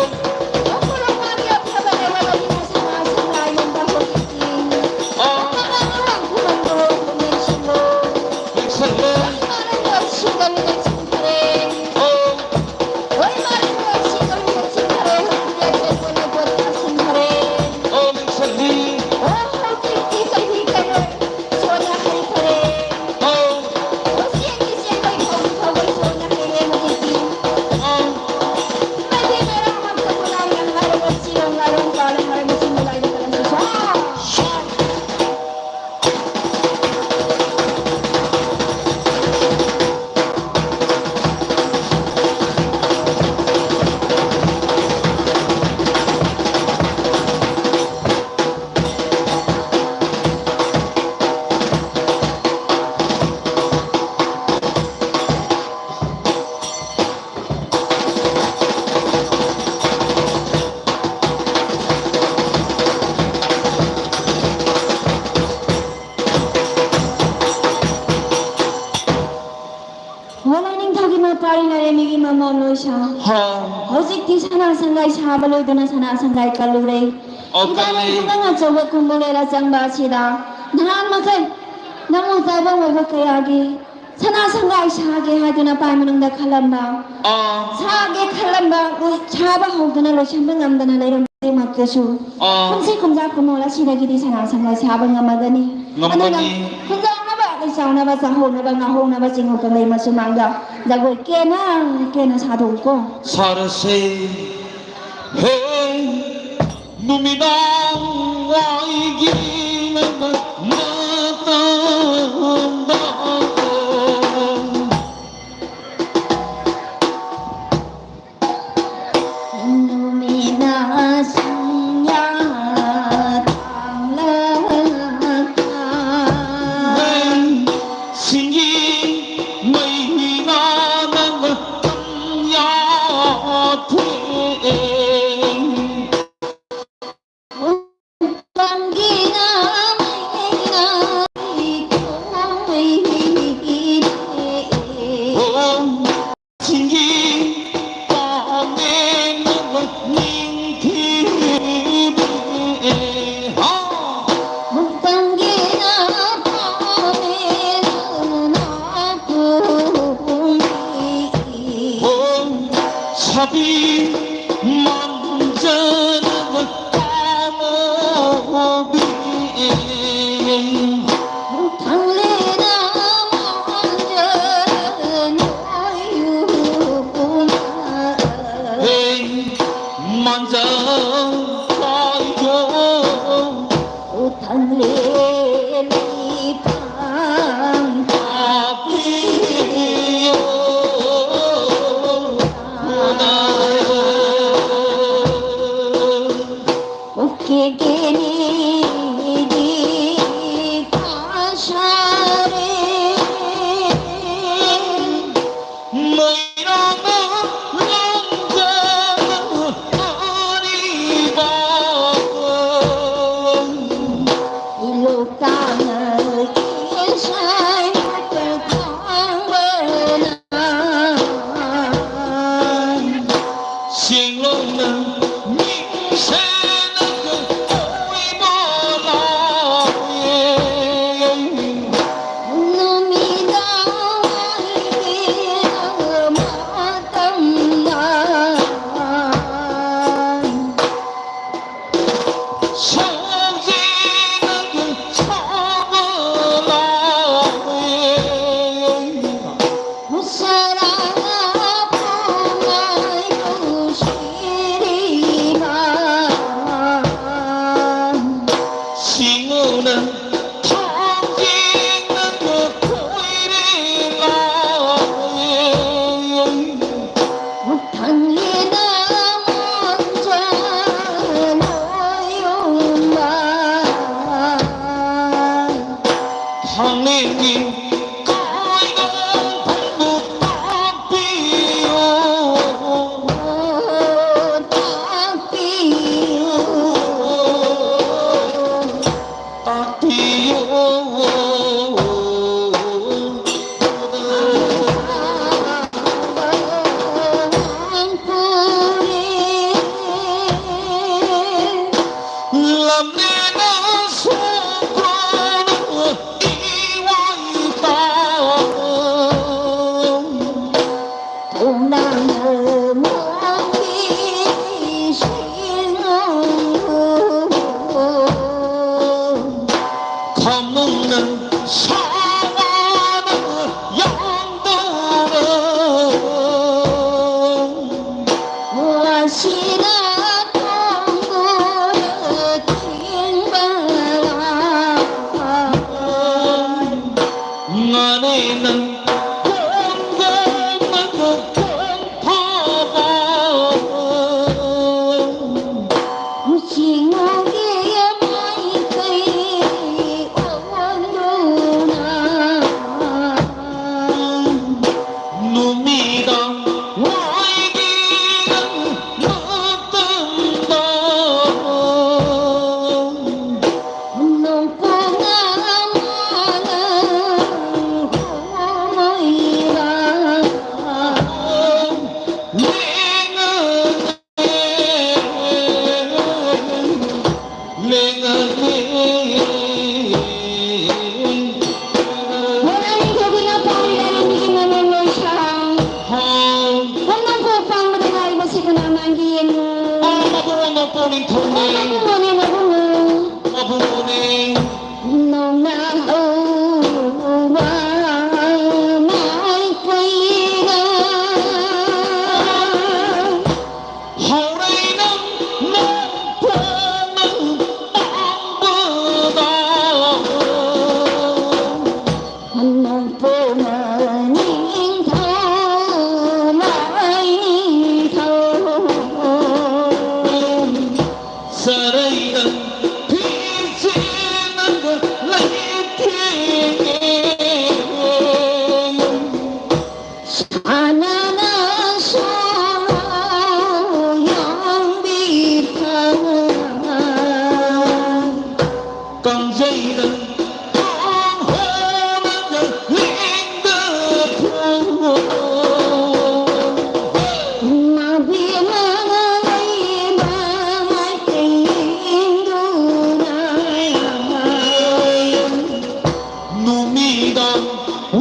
ꯑꯣ꯫ ꯂꯦꯡꯁꯜꯂꯦ꯫ ꯑꯣ꯫ ꯑꯣ, ꯂꯦꯡꯁꯜꯂꯤ꯫ ꯑꯣ꯫ ꯑꯣ꯫ ꯍꯣ, ꯂꯥꯏꯅꯤꯡꯊꯧꯒꯤ ꯃꯄꯥꯔꯤ ꯂꯥꯏꯔꯦꯝꯕꯤꯒꯤ ꯃꯃꯣꯝ ꯂꯣꯏꯁꯥ꯫ ꯍꯥ꯫ ꯍꯧꯖꯤꯛꯇꯤ ꯁꯅꯥ ꯁꯪꯒꯥꯏ ꯁꯥꯕ ꯂꯣꯏꯗꯨꯅ ꯁꯅꯥ ꯁꯪꯒꯥꯏ ꯀꯜꯂꯨꯔꯦ꯫ ꯑꯣ, ꯏꯕꯥꯅꯤ ꯀꯜꯂꯦ꯫ ꯈꯨꯡꯒꯪ ꯑꯆꯧꯕ ꯈꯨꯝꯕꯨ ꯂꯦꯂꯥ ꯆꯪꯕ ꯑꯁꯤꯗ ꯅꯍꯥꯟ ꯃꯈꯩ ꯅꯃꯣ ꯇꯥꯏꯕꯪ ꯑꯣꯏꯕ ꯀꯌꯥꯒꯤ ꯁꯅꯥ ꯁꯪꯒꯥꯏ ꯁꯥꯒꯦ ꯍꯥꯏꯗꯨꯅ ꯄꯥꯏ ꯃꯅꯨꯡꯗ ꯈꯜꯂꯝꯕ, ꯑꯥ꯫ ꯁꯥꯒꯦ ꯈꯜꯂꯝꯕ, ꯁꯥꯕ ꯍꯧꯗꯨꯅ ꯂꯣꯏꯁꯤꯟꯕ ꯉꯝꯗꯅ ꯂꯩꯔꯝꯕ ꯈꯨꯗꯤꯡꯃꯛꯇꯁꯨ, ꯑꯥ꯫ ꯈꯨꯟꯁꯤ ꯈꯨꯟꯖꯥ ꯈꯨꯃꯣꯜ ꯑꯁꯤꯗꯒꯤꯗꯤ ꯁꯅꯥ ꯁꯪꯒꯥꯏ ꯁꯥꯕ ꯉꯝꯃꯒꯅꯤ꯫ ꯉꯝꯒꯅꯤ꯫ ꯑꯗꯨꯅ ꯈꯨꯟꯖꯥꯎꯅꯕ, ꯂꯩꯆꯥꯎꯅꯕ, ꯆꯥꯍꯧꯅꯕ, ꯉꯥꯍꯧꯅꯕ ꯆꯤꯡꯉꯨ ꯀꯪꯂꯩ ꯃꯆꯨ ꯃꯥꯡꯗ ꯖꯒꯣꯏ ꯀꯦꯅ ꯀꯦꯅ ꯁꯥꯗꯣꯛꯎꯀꯣ꯫ ꯁꯥꯔꯁꯦ꯫ ꯍꯦ꯫ ꯅꯨꯃꯤꯗꯥꯡ ꯋꯥꯏꯒꯤ ꯃꯇꯝꯗ ꯅꯨꯃꯤꯠꯅ ꯁꯨꯡꯌꯥ ꯊꯥꯡꯂꯒ ꯃꯩꯁꯤꯡꯒꯤ ꯃꯩ ꯉꯥꯅꯒ ꯌꯥꯊꯦꯡ꯫ ꯃꯥꯡꯖꯅꯕ ꯇꯥꯃꯣꯕꯤ꯫ ꯊꯥꯡꯂꯦꯟ ꯑꯃ ꯃꯥꯡꯖꯅ ꯅꯣꯏꯌꯨꯅ꯫ ꯍꯦ ꯃꯥꯡꯖ ꯈ꯭ꯋꯥꯏꯗꯣ꯫ ꯊꯥꯡꯂꯦꯟ ꯏꯄꯥꯝ ꯍꯥꯞꯄꯤꯌꯣ꯫ ꯅꯨꯃꯤꯗꯥꯡ ꯋꯥꯏꯒꯤ ꯅꯪ ꯃꯇꯝꯗ ꯅꯕꯨꯡꯉꯣꯅꯦ, ꯅꯕꯨꯡꯉꯣ꯫ ꯃꯕꯨꯡꯉꯣꯅꯦ꯫ ꯅꯧꯅ ꯍꯧꯕ ꯃꯥꯏꯀꯩꯗ꯫ ꯍꯧꯔꯩ ꯅꯪ ꯅꯣꯛꯄ ꯅꯪ ꯄꯥꯝꯕꯗꯣ꯫ ꯅꯣꯡꯄꯣꯛꯅ ꯅꯤꯡꯊꯧ ꯂꯥꯏꯅꯤꯡꯊꯧ꯫ ꯁꯔꯩꯗ ꯐꯤꯖꯦꯟꯅꯒ ꯂꯩꯇꯦꯡꯉꯦ꯫ ꯁꯥꯟꯅꯅ ꯁꯣꯔꯣ ꯌꯥꯝꯕꯤ ꯐꯅ꯫ ꯀꯥꯡꯖꯩꯅ ꯀꯥꯡꯍꯣꯅꯒ ꯂꯦꯡꯗ ꯊꯣꯛꯑꯣ꯫ ꯏꯃꯥ ꯏꯕꯦꯝꯃꯅ ꯂꯩꯕ ꯃꯥꯏꯀꯩ ꯌꯦꯡꯗꯨꯅ꯫ ꯅꯨꯃꯤꯗꯥꯡ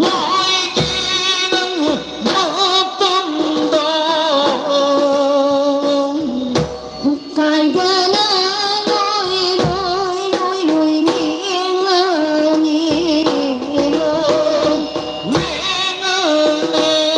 ꯋꯥꯏꯒꯤ ꯅꯪ ꯃꯇꯝꯗ꯫ ꯀꯥꯏꯗꯅ ꯂꯣꯏ ꯂꯣꯏ ꯂꯣꯏ ꯂꯣꯏ ꯂꯦꯡꯉꯅꯤ꯫ ꯂꯦꯡꯉꯅꯤ꯫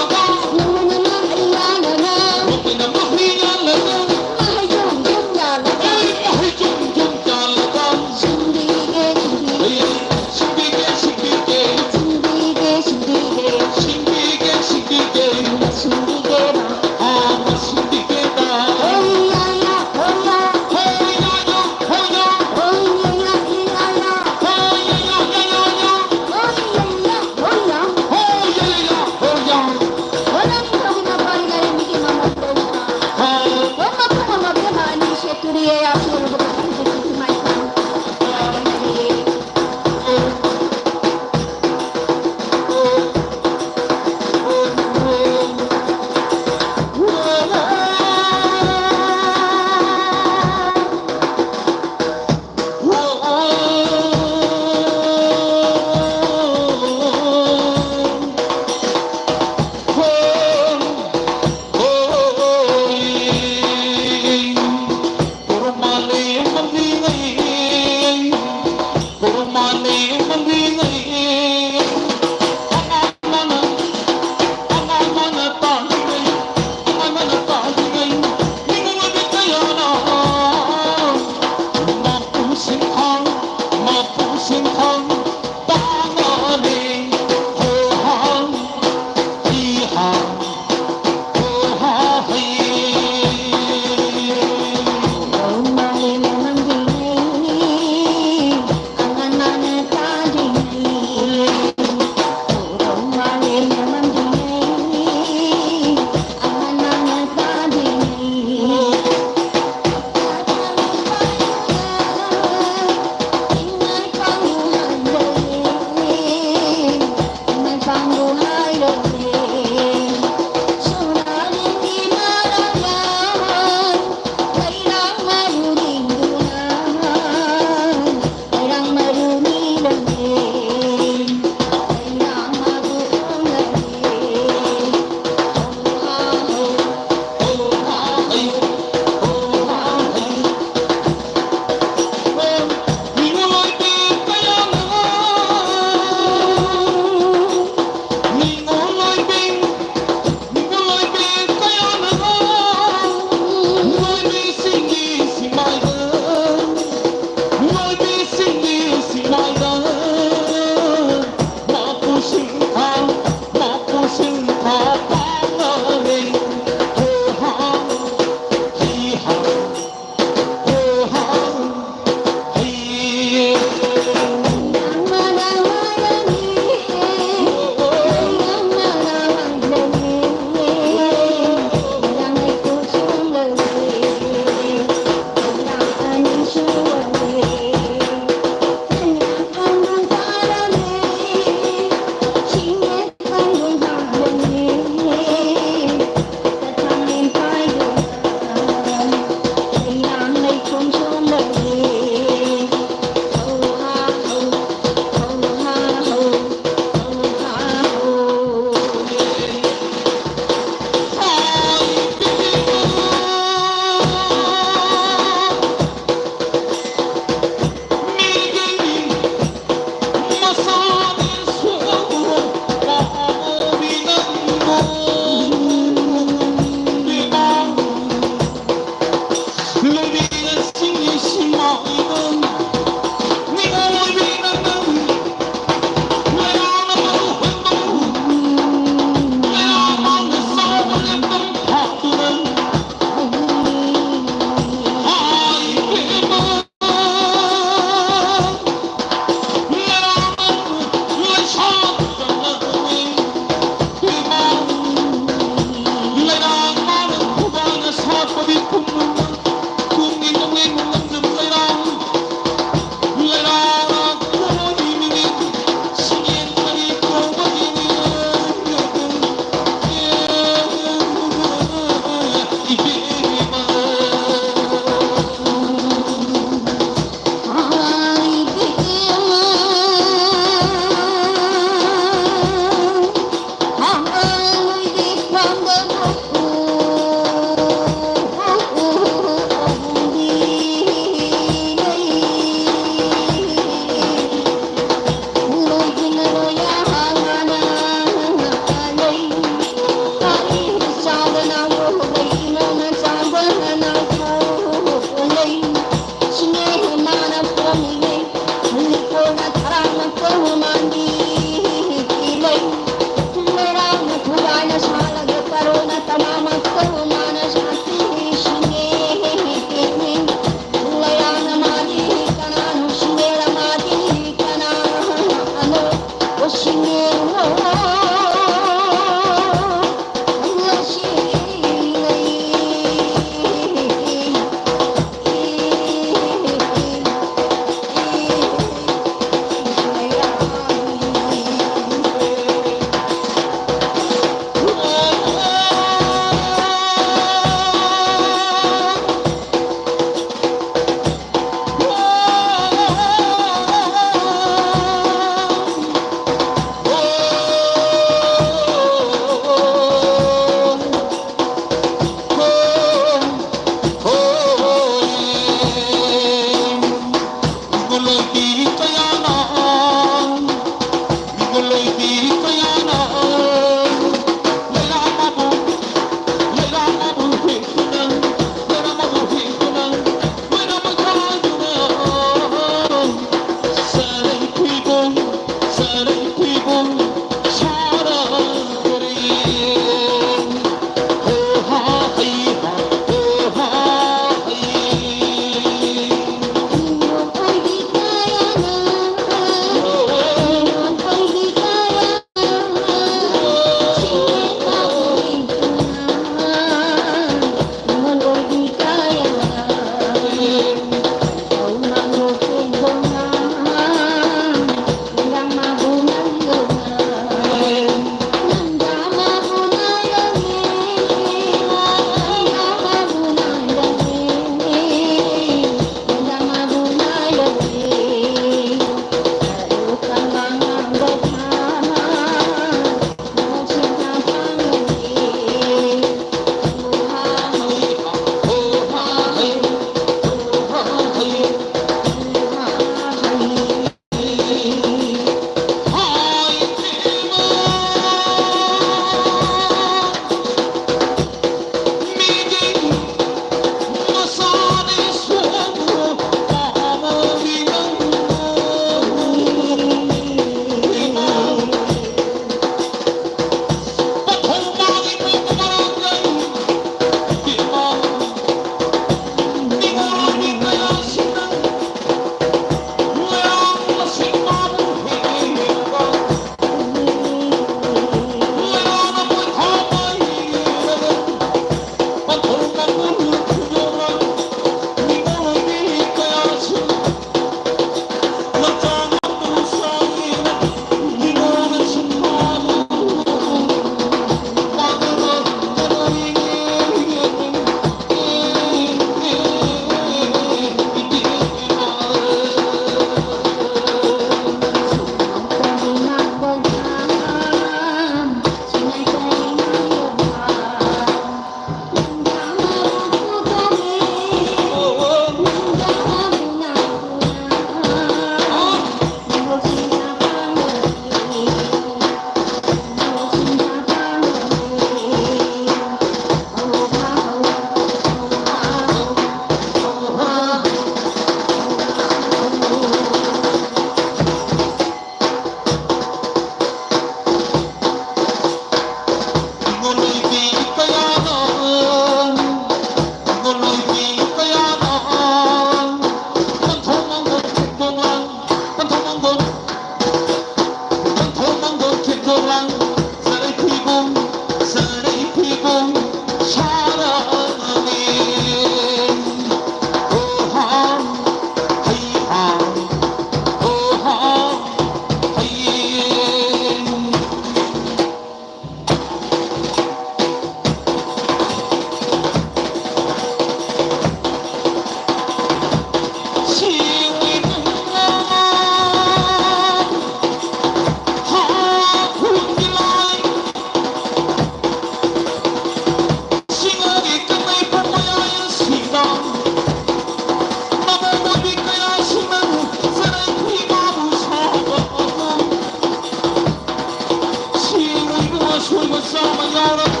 ꯑꯁꯣꯏꯕ ꯆꯥꯝꯃ ꯌꯥꯎꯔꯕ,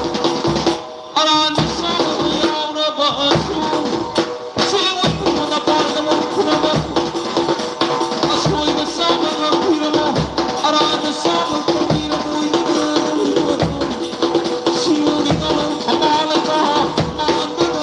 ꯑꯔꯥꯟꯕ ꯆꯥꯝꯃ ꯌꯥꯎꯔꯕꯁꯨ, ꯁꯤ ꯑꯣꯏꯕ ꯅꯄꯥꯗ ꯃꯈꯨꯔꯕ, ꯑꯁꯣꯏꯕ ꯆꯥꯝꯃ ꯉꯥꯛꯄꯤꯔꯕ, ꯑꯔꯥꯟꯕ ꯆꯥꯝꯃ ꯇꯧꯕꯤꯔꯕ ꯑꯣꯏꯅ ꯁꯤꯌꯣꯟꯒꯤ ꯀꯃꯟ ꯊꯧꯕꯥꯜ ꯂꯩꯕ ꯅꯥꯟꯕꯅ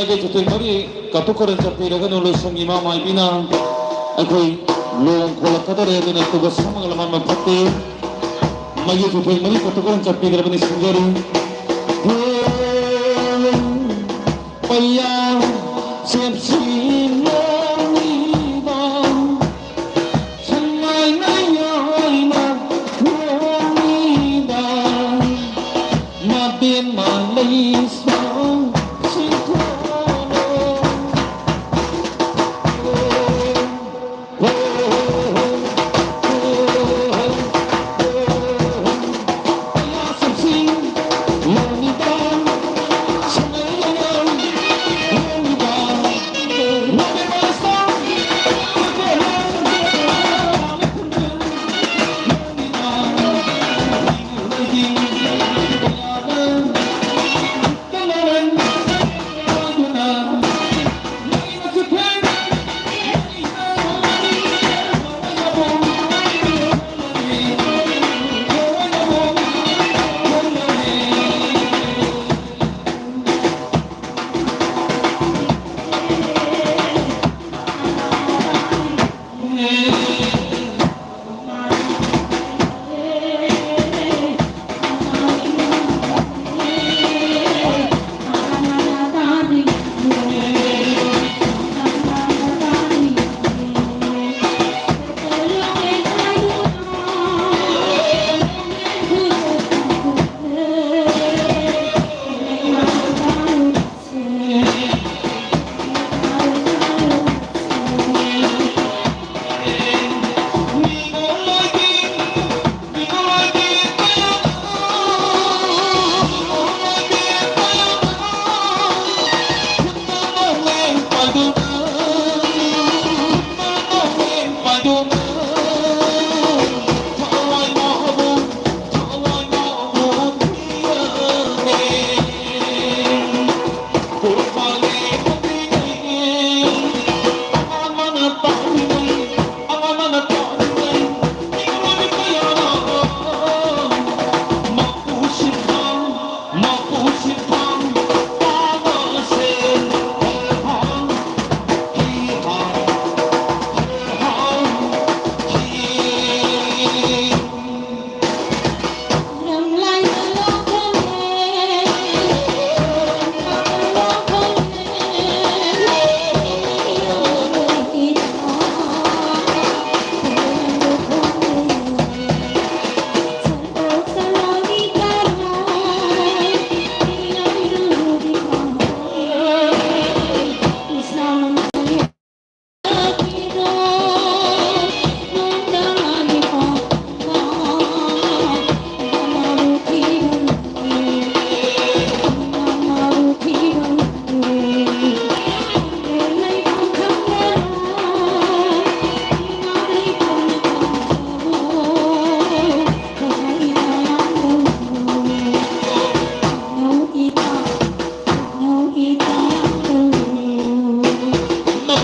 ꯃꯥꯏꯀꯩ ꯆꯨꯊꯦꯡ ꯃꯔꯤ ꯀꯇꯨ ꯀꯔꯟ ꯆꯠꯄꯤꯔꯒꯅꯨ꯫ ꯂꯣꯏꯁꯪꯒꯤ ꯏꯃꯥ ꯃꯥꯏꯕꯤꯅ ꯑꯩꯈꯣꯏ ꯂꯨꯍꯣꯡ ꯈꯣꯠꯂꯛꯀꯗꯧꯔꯦ, ꯑꯗꯨꯅ ꯇꯨꯒ ꯁꯝꯃꯒ ꯂꯃꯥꯟ ꯐꯠꯇꯦ꯫ ꯃꯥꯏꯀꯩ ꯆꯨꯊꯦꯡ ꯃꯔꯤ ꯀꯇꯨ ꯀꯔꯟ ꯆꯠꯄꯤꯗ꯭ꯔꯕ ꯅꯤꯡꯁꯤꯡꯖꯔꯤ꯫ ꯍꯦ, ꯄꯩꯌꯥ ꯆꯦꯞꯁꯤ ꯂꯣꯡꯉꯤꯕ, ꯁꯉꯥꯏ ꯅꯥꯌꯥꯏꯅ ꯂꯣꯡꯉꯤꯕ, ꯃꯕꯦꯝꯃ ꯂꯩꯁꯥ ꯁꯤꯡꯊꯣꯂꯣ꯫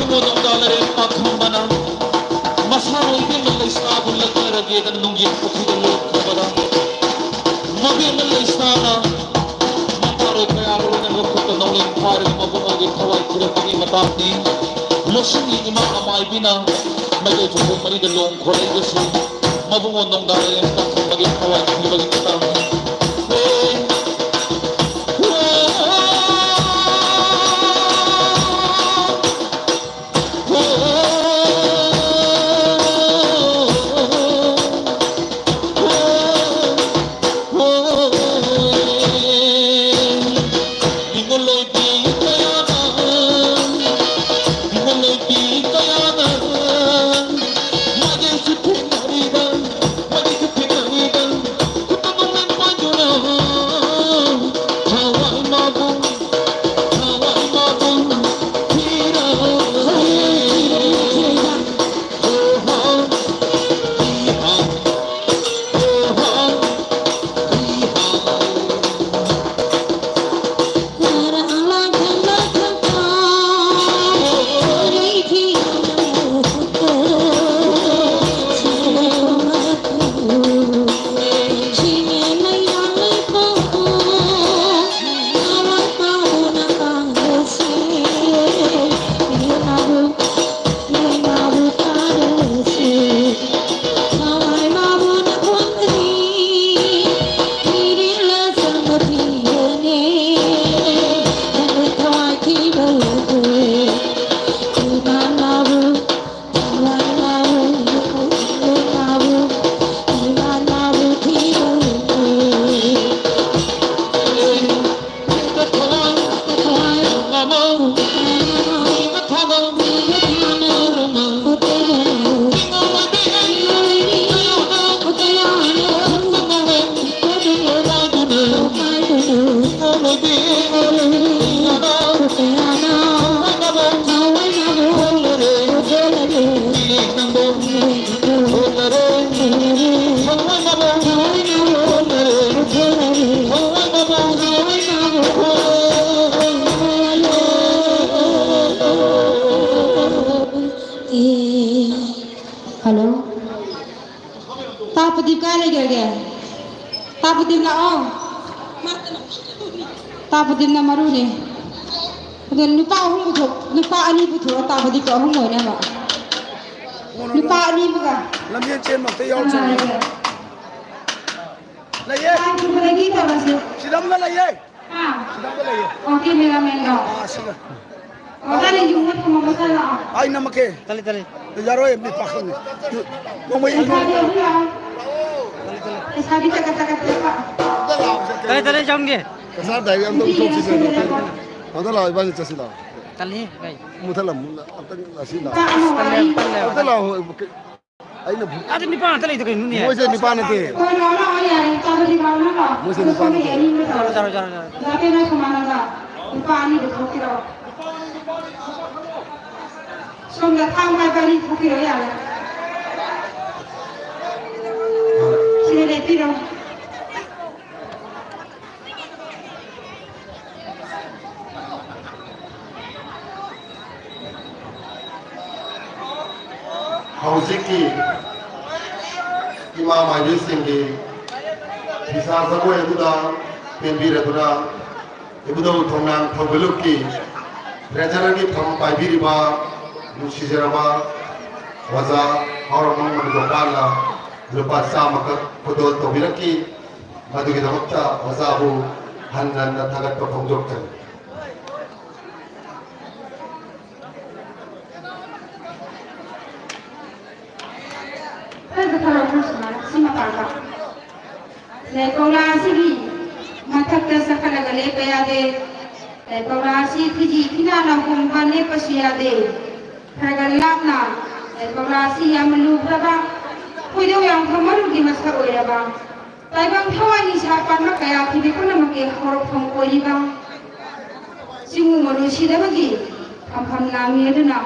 ꯅꯣꯡꯗꯥ ꯂꯥꯏꯔꯦꯟ ꯄꯥꯈꯪꯕꯅ ꯃꯁꯥ ꯏꯕꯦꯝꯃ ꯂꯩꯁꯥꯕꯨ ꯂꯛꯅꯔꯒꯦꯗꯅ ꯅꯨꯡꯒꯤ ꯄꯨꯈ꯭ꯔꯤꯗ ꯂꯣꯛꯈ꯭ꯔꯕꯗ, ꯃꯕꯦꯝꯃ ꯂꯩꯁꯥꯅ ꯃꯄꯥꯔꯣꯏ ꯀꯌꯥꯒ ꯂꯣꯏꯅꯅ ꯈꯨꯠꯇ ꯅꯣꯡꯂꯦꯟ ꯄꯥꯏꯔꯒ ꯃꯕꯨꯡꯉꯣꯒꯤ ꯊꯋꯥꯏ ꯈꯨꯔꯨꯝꯕꯒꯤ ꯃꯇꯥꯡꯅꯤ꯫ ꯂꯣꯁꯤꯡꯒꯤ ꯏꯃꯥ ꯑꯃꯥꯏꯕꯤꯅ ꯃꯩꯇꯩ ꯆꯨꯊꯣꯛ ꯃꯔꯤꯗ ꯂꯣꯡ ꯈꯣꯠꯂꯛꯏꯕꯁꯤ ꯃꯕꯨꯡꯉꯣ ꯅꯣꯡꯗꯥ ꯂꯥꯏꯔꯦꯟ ꯄꯥꯈꯪꯕꯒꯤ ꯊꯋꯥꯏ ꯊꯤꯕꯒꯤ ꯃꯇꯥꯡꯅꯤ꯫ ꯍꯦ! ꯀꯥꯏ ꯂꯩꯈ꯭ꯔꯒꯦ? ꯇꯥꯕꯨꯗꯤꯟ ꯂꯥꯛꯑꯣ꯫ ꯇꯥꯕꯨꯗꯤꯟꯅ ꯃꯔꯨꯅꯦ꯫ ꯑꯗꯣ ꯅꯨꯄꯥ ꯑꯍꯨꯝ ꯄꯨꯊꯣꯛ-, ꯅꯨꯄꯥ ꯑꯅꯤ ꯄꯨꯊꯣꯛꯑꯣ, ꯇꯥꯕꯨꯗꯤꯟꯗꯣ ꯑꯍꯨꯝ ꯑꯣꯏꯅꯕ꯫ ꯅꯨꯄꯥ ꯑꯅꯤ ꯑꯃꯒ꯫ ꯂꯝꯖꯦꯟ ꯆꯦꯟꯕ ꯑꯝꯇ ꯌꯥꯎꯔꯨꯁꯦ꯫ ꯑꯥ, ꯂꯩꯌꯦ꯫ ꯂꯩꯌꯦ꯫ ꯀꯥꯏ ꯄꯨꯕꯗꯒꯤ ꯇꯧꯔꯁꯦ꯫ ꯁꯤꯗ ꯑꯃꯒ ꯂꯩꯌꯦ꯫ ꯍꯥ? ꯁꯤꯗ ꯑꯃꯒ ꯂꯩꯌꯦ꯫ ꯑꯣ, ꯀꯦꯃꯦꯔꯥꯃꯦꯟꯗꯣ꯫ ꯑꯥ, ꯁꯤꯒ꯫ ꯑꯣ, ꯅꯪꯅ ꯌꯨꯝꯗ ꯊꯝꯃꯝꯕ ꯆꯠꯂꯣ꯫ ꯑꯩ ꯅꯝꯃꯛꯀꯦ꯫ ꯇꯜꯂꯦ, ꯇꯜꯂꯦ꯫ ꯌꯥꯔꯣꯏ, ꯃꯤ ꯄꯥꯈꯪꯅꯤ꯫ ꯅꯣꯡꯃꯩ ꯏꯟꯊꯣꯛ-꯫ ꯂꯩꯁꯥꯕꯤ ꯑꯍꯨꯝ ꯂꯥꯛꯑꯣ꯫ ꯂꯩꯁꯥꯕꯤ ꯇꯒꯠ ꯇꯒꯠ ꯇꯦꯛꯄ꯫ ꯇꯜꯂꯦ, ꯇꯜꯂꯦ, ꯆꯪꯒꯦ꯫ ꯀꯁꯥꯔ ꯗꯥꯏꯔꯤ ꯑꯝꯇ ꯅꯨꯄꯤ ꯎꯠꯊꯣꯛꯁꯤꯅꯦ꯫ ꯌꯦꯡꯉꯁꯤ ꯂꯩꯔꯝꯃꯣ꯫ ꯑꯝꯇ ꯂꯥꯛꯑꯣ, ꯏꯕꯥꯅꯤ ꯆꯠꯁꯤ ꯂꯥꯛꯑꯣ꯫ ꯇꯜꯂꯦ, ꯚꯥꯏ꯫ ꯃꯨꯊꯠꯂꯝꯃꯨ, ꯑꯝꯇ ꯂꯥꯛꯁꯤ ꯂꯥꯛꯑꯣ꯫ ꯅꯨꯄꯥ ꯑꯃ ꯋꯥꯔꯤ꯫ ꯇꯜꯂꯦ, ꯇꯜꯂꯦ, ꯑꯝꯇ ꯚꯥꯏ꯫ ꯂꯥꯛꯑꯣ꯫ ꯑꯩꯅ ꯚꯨ-꯫ ꯑꯗꯨ ꯅꯤꯄꯥ ꯉꯥꯛꯇ ꯂꯩꯗꯣ ꯀꯩꯅꯣꯅꯦ? ꯃꯣꯏꯁꯦ ꯅꯤꯄꯥ ꯅꯠꯇꯦ꯫ ꯍꯣꯏ, ꯂꯥꯛꯑꯣ, ꯂꯥꯛꯑꯣ, ꯌꯥꯔꯦ꯫ ꯇꯥꯕꯗꯤ ꯂꯥꯛꯑꯣ, ꯂꯥꯛꯑꯣ꯫ ꯃꯣꯏꯁꯦ ꯅꯤꯄꯥ ꯅꯠꯇꯦ꯫ ꯌꯥꯅꯤꯡꯕ ꯇꯧꯔꯣ꯫ ꯖꯥꯔꯣ, ꯖꯥꯔꯣ, ꯖꯥꯔꯣ꯫ ꯖꯥꯄꯦꯟ ꯍꯣꯏ ꯃꯃꯥꯟꯅꯕ ꯅꯨꯄꯥ ꯑꯅꯤꯗꯨ ꯊꯣꯛꯄꯤꯔꯛꯑꯣ꯫ ꯁꯣꯝꯗ ꯊꯥꯡ ꯄꯥꯏꯕ ꯑꯅꯤ ꯊꯣꯛꯄꯤꯔꯛꯑꯣ, ꯌꯥꯔꯦ꯫ ꯁꯤꯗ ꯂꯦꯞꯄꯤꯔꯣ꯫ ꯍꯧꯖꯤꯛꯀꯤ ꯏꯃꯥ ꯃꯥꯏꯕꯤꯁꯤꯡꯒꯤ ꯐꯤꯁꯥ ꯖꯒꯣꯏ ꯑꯗꯨꯗ ꯄꯦꯟꯕꯤꯔꯗꯨꯅ ꯏꯕꯨꯙꯧ ꯊꯣꯡꯅꯥꯡ ꯊꯧꯒꯜꯂꯨꯞꯀꯤ treasurerꯒꯤ ꯐꯝ ꯄꯥꯏꯕꯤꯔꯤꯕ ꯅꯨꯡꯁꯤꯖꯔꯕ ꯑꯣꯖꯥ ꯍꯥꯎꯔꯝꯕꯝ ꯃꯅꯤꯒꯣꯄꯥꯜꯅ ꯂꯨꯄꯥ ꯆꯥꯝꯃꯈꯛ ꯈꯨꯗꯣꯜ ꯇꯧꯕꯤꯔꯛꯈꯤ꯫ ꯃꯗꯨꯒꯤꯗꯃꯛꯇ ꯑꯣꯖꯥꯕꯨ ꯍꯟꯅ ꯍꯟꯅ ꯊꯥꯒꯠꯄ ꯐꯣꯡꯗꯣꯛꯆꯔꯤ꯫ ꯈꯔꯗ ꯈꯔ ꯈꯔ ꯁꯨꯃꯥꯏꯅ ꯁꯤ ꯃꯄꯥꯟꯗ ꯂꯥꯏ ꯀꯧꯔꯥ ꯑꯁꯤꯒꯤ ꯃꯊꯛꯇ ꯆꯠꯈꯠꯂꯒ ꯂꯦꯞꯄ ꯌꯥꯗꯦ꯫ ꯂꯥꯏ ꯀꯧꯔꯥ ꯑꯁꯤ ꯐꯤꯖꯤ ꯐꯤꯅꯥꯅ ꯍꯣꯡꯕ ꯂꯦꯞꯄꯁꯨ ꯌꯥꯗꯦ꯫ ꯈꯔ ꯈꯔ ꯂꯥꯞꯅ ꯂꯥꯏ ꯀꯧꯔꯥ ꯑꯁꯤ ꯌꯥꯝꯅ ꯂꯨꯈ꯭ꯔꯕ ꯈꯣꯏꯗꯧ ꯌꯥꯝꯈ꯭ꯔꯕ ꯃꯔꯨꯒꯤ ꯃꯁꯛ ꯑꯣꯏꯔꯕ ꯇꯥꯏꯕꯪ ꯊꯋꯥꯏ ꯅꯤꯡꯁꯥ ꯄꯥꯟꯕ ꯀꯌꯥ ꯊꯤꯕꯤ ꯄꯨꯝꯅꯃꯛꯀꯤ ꯍꯧꯔꯛꯐꯝ ꯑꯣꯏꯔꯤꯕ ꯆꯤꯡꯉꯨ ꯃꯔꯨ ꯁꯤꯗꯕꯒꯤ ꯐꯝꯐꯝ ꯂꯥꯡꯉꯤ꯫ ꯑꯗꯨꯅ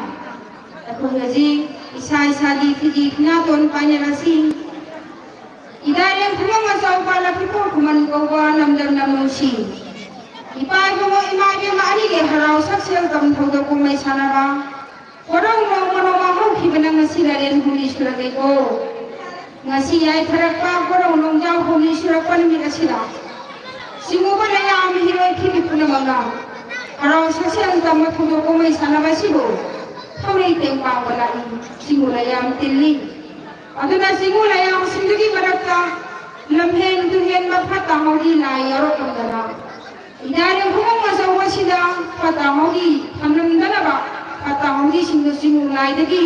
ꯑꯩꯈꯣꯏ ꯍꯧꯖꯤꯛ ꯏꯁꯥ ꯏꯁꯥꯒꯤ ꯐꯤꯖꯤ ꯐꯤꯅꯥꯇꯣꯟ ꯄꯥꯏꯅꯔꯁꯤ꯫ ꯏꯗꯥꯏꯔꯦꯝ ꯈꯨꯃꯪ ꯑꯆꯧꯕ ꯂꯐꯨꯀꯣꯛ ꯈꯨꯃꯟ ꯀꯧꯕ ꯂꯝꯗꯝ ꯂꯝꯂꯣꯟꯁꯤꯡ ꯏꯄꯥ ꯏꯕꯨꯡꯉꯣ ꯏꯃꯥ ꯏꯕꯦꯝꯃ ꯑꯅꯤꯒꯤ ꯍꯔꯥꯎ ꯁꯛꯁꯦꯜ ꯇꯝꯊꯧꯗ ꯀꯨꯝꯍꯩ ꯁꯥꯟꯅꯕ ꯀꯣꯔꯧ ꯅꯣꯡꯃ ꯅꯣꯡꯃ ꯍꯧꯈꯤꯕꯅ ꯉꯁꯤ ꯂꯥꯏꯔꯦꯟ ꯍꯨꯝꯅꯤ ꯁꯨꯔꯛꯂꯦꯀꯣ꯫ ꯉꯁꯤ ꯌꯥꯏꯐꯔꯛꯄ ꯀꯣꯔꯧ ꯅꯣꯡꯖꯥꯎ ꯍꯨꯝꯅꯤ ꯁꯨꯔꯛꯄ ꯅꯨꯃꯤꯠ ꯑꯁꯤꯗ ꯁꯤꯡꯎꯕ ꯂꯩꯌꯥꯝ ꯃꯤꯍꯩꯔꯣꯏ ꯊꯤꯕꯤ ꯄꯨꯝꯅꯃꯛꯅ ꯍꯔꯥꯎ ꯁꯥꯁꯦꯜ ꯇꯝꯕ ꯊꯧꯗꯣꯛ ꯀꯨꯝꯍꯩ ꯁꯥꯟꯅꯕ ꯑꯁꯤꯕꯨ ꯊꯧꯔꯤ ꯇꯦꯡ ꯄꯥꯡꯕ ꯂꯥꯛꯏ, ꯁꯤꯡꯎ ꯂꯩꯌꯥꯝ ꯇꯤꯜꯂꯤ꯫ ꯑꯗꯨꯅ ꯁꯤꯡꯎ ꯂꯩꯌꯥꯝꯁꯤꯡꯗꯨꯒꯤ ꯃꯔꯛꯇ ꯂꯝꯍꯦꯟ ꯇꯨꯍꯦꯟꯕ ꯐꯠꯇ ꯍꯥꯎꯗꯤ ꯂꯥꯏ ꯌꯥꯎꯔꯛꯂꯝꯗꯅ ꯏꯅꯥ ꯈꯨꯕꯝ ꯑꯆꯧꯕꯁꯤꯗ ꯐꯠꯇ ꯍꯥꯎꯗꯤ ꯊꯝꯂꯝꯗꯅꯕ ꯐꯠꯇ ꯍꯥꯎꯗꯤꯁꯤꯡꯗꯨ ꯁꯤꯡꯎ ꯂꯥꯏꯗꯒꯤ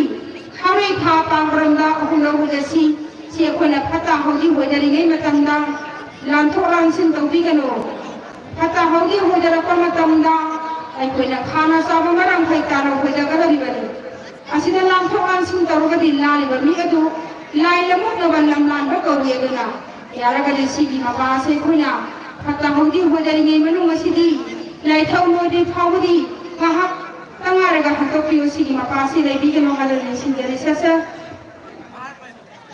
ꯍꯥꯎꯔꯩ ꯈꯥ ꯄꯥꯡꯕꯔꯣꯝꯗ ꯑꯍꯨꯝꯂꯛ ꯍꯨꯖꯁꯤ꯫ ꯁꯤ ꯑꯩꯈꯣꯏꯅ ꯐꯠꯇ ꯍꯥꯎꯗꯤ ꯍꯣꯏꯅꯔꯤꯉꯩ ꯃꯇꯝꯗ ꯂꯥꯟꯊꯣꯛ ꯂꯥꯟꯁꯤꯟ ꯇꯧꯕꯤꯒꯅꯨ꯫ ꯐꯠꯇ ꯍꯥꯎꯗꯤ ꯍꯣꯏꯅꯔꯛꯄ ꯃꯇꯝꯗ ꯑꯩꯈꯣꯏꯅ ꯈꯥꯅ ꯆꯥꯕ ꯃꯔꯥꯡ ꯀꯥꯏ ꯇꯥꯅ ꯍꯣꯏꯅꯒꯗꯧꯔꯤꯕꯅꯤ꯫ ꯑꯁꯤꯗ ꯂꯥꯟꯊꯣꯛ ꯂꯥꯟꯁꯤꯟ ꯇꯧꯔꯒꯗꯤ ꯂꯥꯜꯂꯤꯕ ꯃꯤ ꯑꯗꯨ ꯂꯥꯏ ꯂꯝꯃꯨꯛꯅꯕ ꯂꯝꯂꯥꯟꯕ ꯀꯧꯏ꯫ ꯑꯗꯨꯅ ꯌꯥꯔꯒꯗꯤ ꯁꯤꯒꯤ ꯃꯄꯥ ꯑꯁꯤ ꯑꯩꯈꯣꯏꯅ ꯐꯠꯇ ꯍꯥꯎꯗꯤ ꯍꯣꯏꯅꯔꯤꯉꯩ ꯃꯅꯨꯡ ꯑꯁꯤꯗꯤ ꯂꯥꯏꯊꯧ ꯂꯣꯏꯗ꯭ꯔꯤ ꯐꯥꯎꯕꯗꯤ ꯉꯥꯏꯍꯥꯛ ꯇꯪ ꯉꯥꯏꯔꯒ ꯍꯟꯗꯣꯛꯄꯤꯌꯨ꯫ ꯁꯤꯒꯤ ꯃꯄꯥ ꯑꯁꯤ ꯂꯩꯕꯤꯒꯅꯨ ꯍꯥꯏꯗꯨꯅ ꯅꯤꯡꯁꯤꯡꯖꯔꯤ꯫ ꯁꯠ ꯁꯠ꯫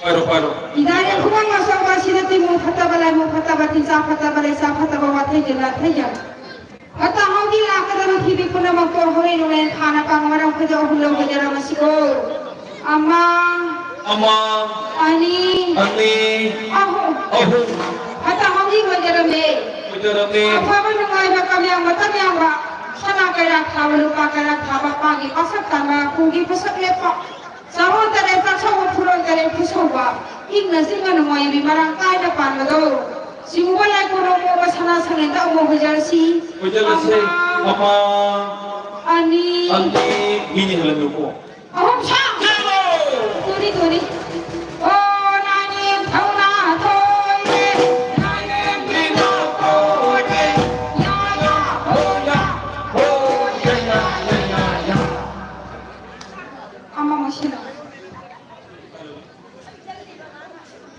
ꯄꯥꯏꯔꯣ, ꯄꯥꯏꯔꯣ꯫ ꯏꯗꯥꯔꯦ ꯈꯨꯃꯪ ꯑꯆꯧꯕ ꯑꯁꯤꯗ ꯇꯤꯃꯨ ꯐꯠꯇꯕ, ꯂꯥꯏꯃꯨ ꯐꯠꯇꯕ, ꯇꯤꯟꯖꯥ ꯐꯠꯇꯕ, ꯂꯩꯁꯥ ꯐꯠꯇꯕ, ꯋꯥꯊꯩ ꯂꯥꯟꯊꯩ ꯐꯠꯇ ꯍꯥꯎꯗꯤ ꯂꯥꯛꯀꯗꯕ ꯊꯤꯕꯤ ꯄꯨꯝꯅꯃꯛꯇꯣ ꯍꯣꯔꯦꯟ ꯅꯨꯡꯂꯦꯟ ꯊꯥꯅ ꯄꯥꯡ ꯃꯔꯝ ꯈꯣꯏꯗꯣꯛ ꯑꯍꯨꯝ ꯂꯧ ꯍꯣꯏꯖꯔꯝꯃꯁꯤꯀꯣ꯫ ꯑꯃ, ꯑꯃ, ꯑꯅꯤ, ꯑꯅꯤ, ꯑꯍꯨꯝ꯫ ꯑꯍꯨꯝ꯫ ꯐꯠꯇ ꯍꯥꯎꯗꯤ ꯍꯣꯏꯖꯔꯝꯃꯦ꯫ ꯍꯣꯏꯖꯔꯝꯃꯦ꯫ ꯑꯐꯕ ꯅꯨꯡꯉꯥꯏꯕ ꯀꯃꯌꯥꯝꯕ ꯇꯝꯌꯥꯝꯕ ꯁꯅꯥ ꯀꯩꯔꯥꯛ ꯊꯥꯕ ꯂꯨꯄꯥ ꯀꯩꯔꯥꯛ ꯊꯥꯕ ꯄꯥꯒꯤ ꯄꯥꯁꯛ ꯇꯥꯟꯕ ꯄꯨꯒꯤ ꯄꯣꯠꯁꯛ ꯂꯦꯞꯄ ꯆꯥꯔꯣꯟ ꯇꯔꯦꯠ ꯆꯥꯛꯁꯧꯕ ꯐꯨꯔꯣꯟ ꯇꯔꯦꯠ ꯐꯨꯁꯧꯕ ꯏꯪꯅ ꯆꯤꯛꯅ ꯅꯨꯡꯉꯥꯏꯕꯤ ꯃꯔꯥꯡ ꯀꯥꯏꯅ ꯄꯥꯟꯕꯗꯣ ꯁꯤꯒꯨꯝꯕ ꯂꯥꯏ ꯀꯣꯟ ꯑꯃꯨꯕ ꯁꯅꯥ ꯁꯪꯂꯦꯟꯗ ꯑꯃꯨꯛ ꯍꯣꯏꯖꯔꯁꯤ꯫ ꯍꯣꯏꯖꯔꯁꯤ꯫ ꯑꯃ, ꯑꯃ, ꯑꯅꯤ, ꯑꯅꯤ, ꯃꯤꯅꯤ ꯍꯜꯍꯟꯕꯤꯌꯨꯀꯣ꯫ ꯑꯍꯨꯝ ꯁꯥꯡ ꯆꯠꯂꯣ꯫ ꯇꯨꯅꯤ, ꯇꯨꯅꯤ꯫ ꯑꯣ, ꯅꯥꯏꯅꯦꯝ ꯊꯧꯅꯥ ꯊꯣꯏꯔꯦ꯫ ꯅꯥꯏꯅꯦꯝ ꯃꯤꯅꯥ ꯊꯣꯏꯔꯦ꯫ ꯌꯥ, ꯌꯥ, ꯍꯣ, ꯌꯥ, ꯍꯣ, ꯌꯥ, ꯌꯥ, ꯌꯥ, ꯌꯥ, ꯌꯥ꯫ ꯑꯃ ꯃꯁꯤꯅ꯫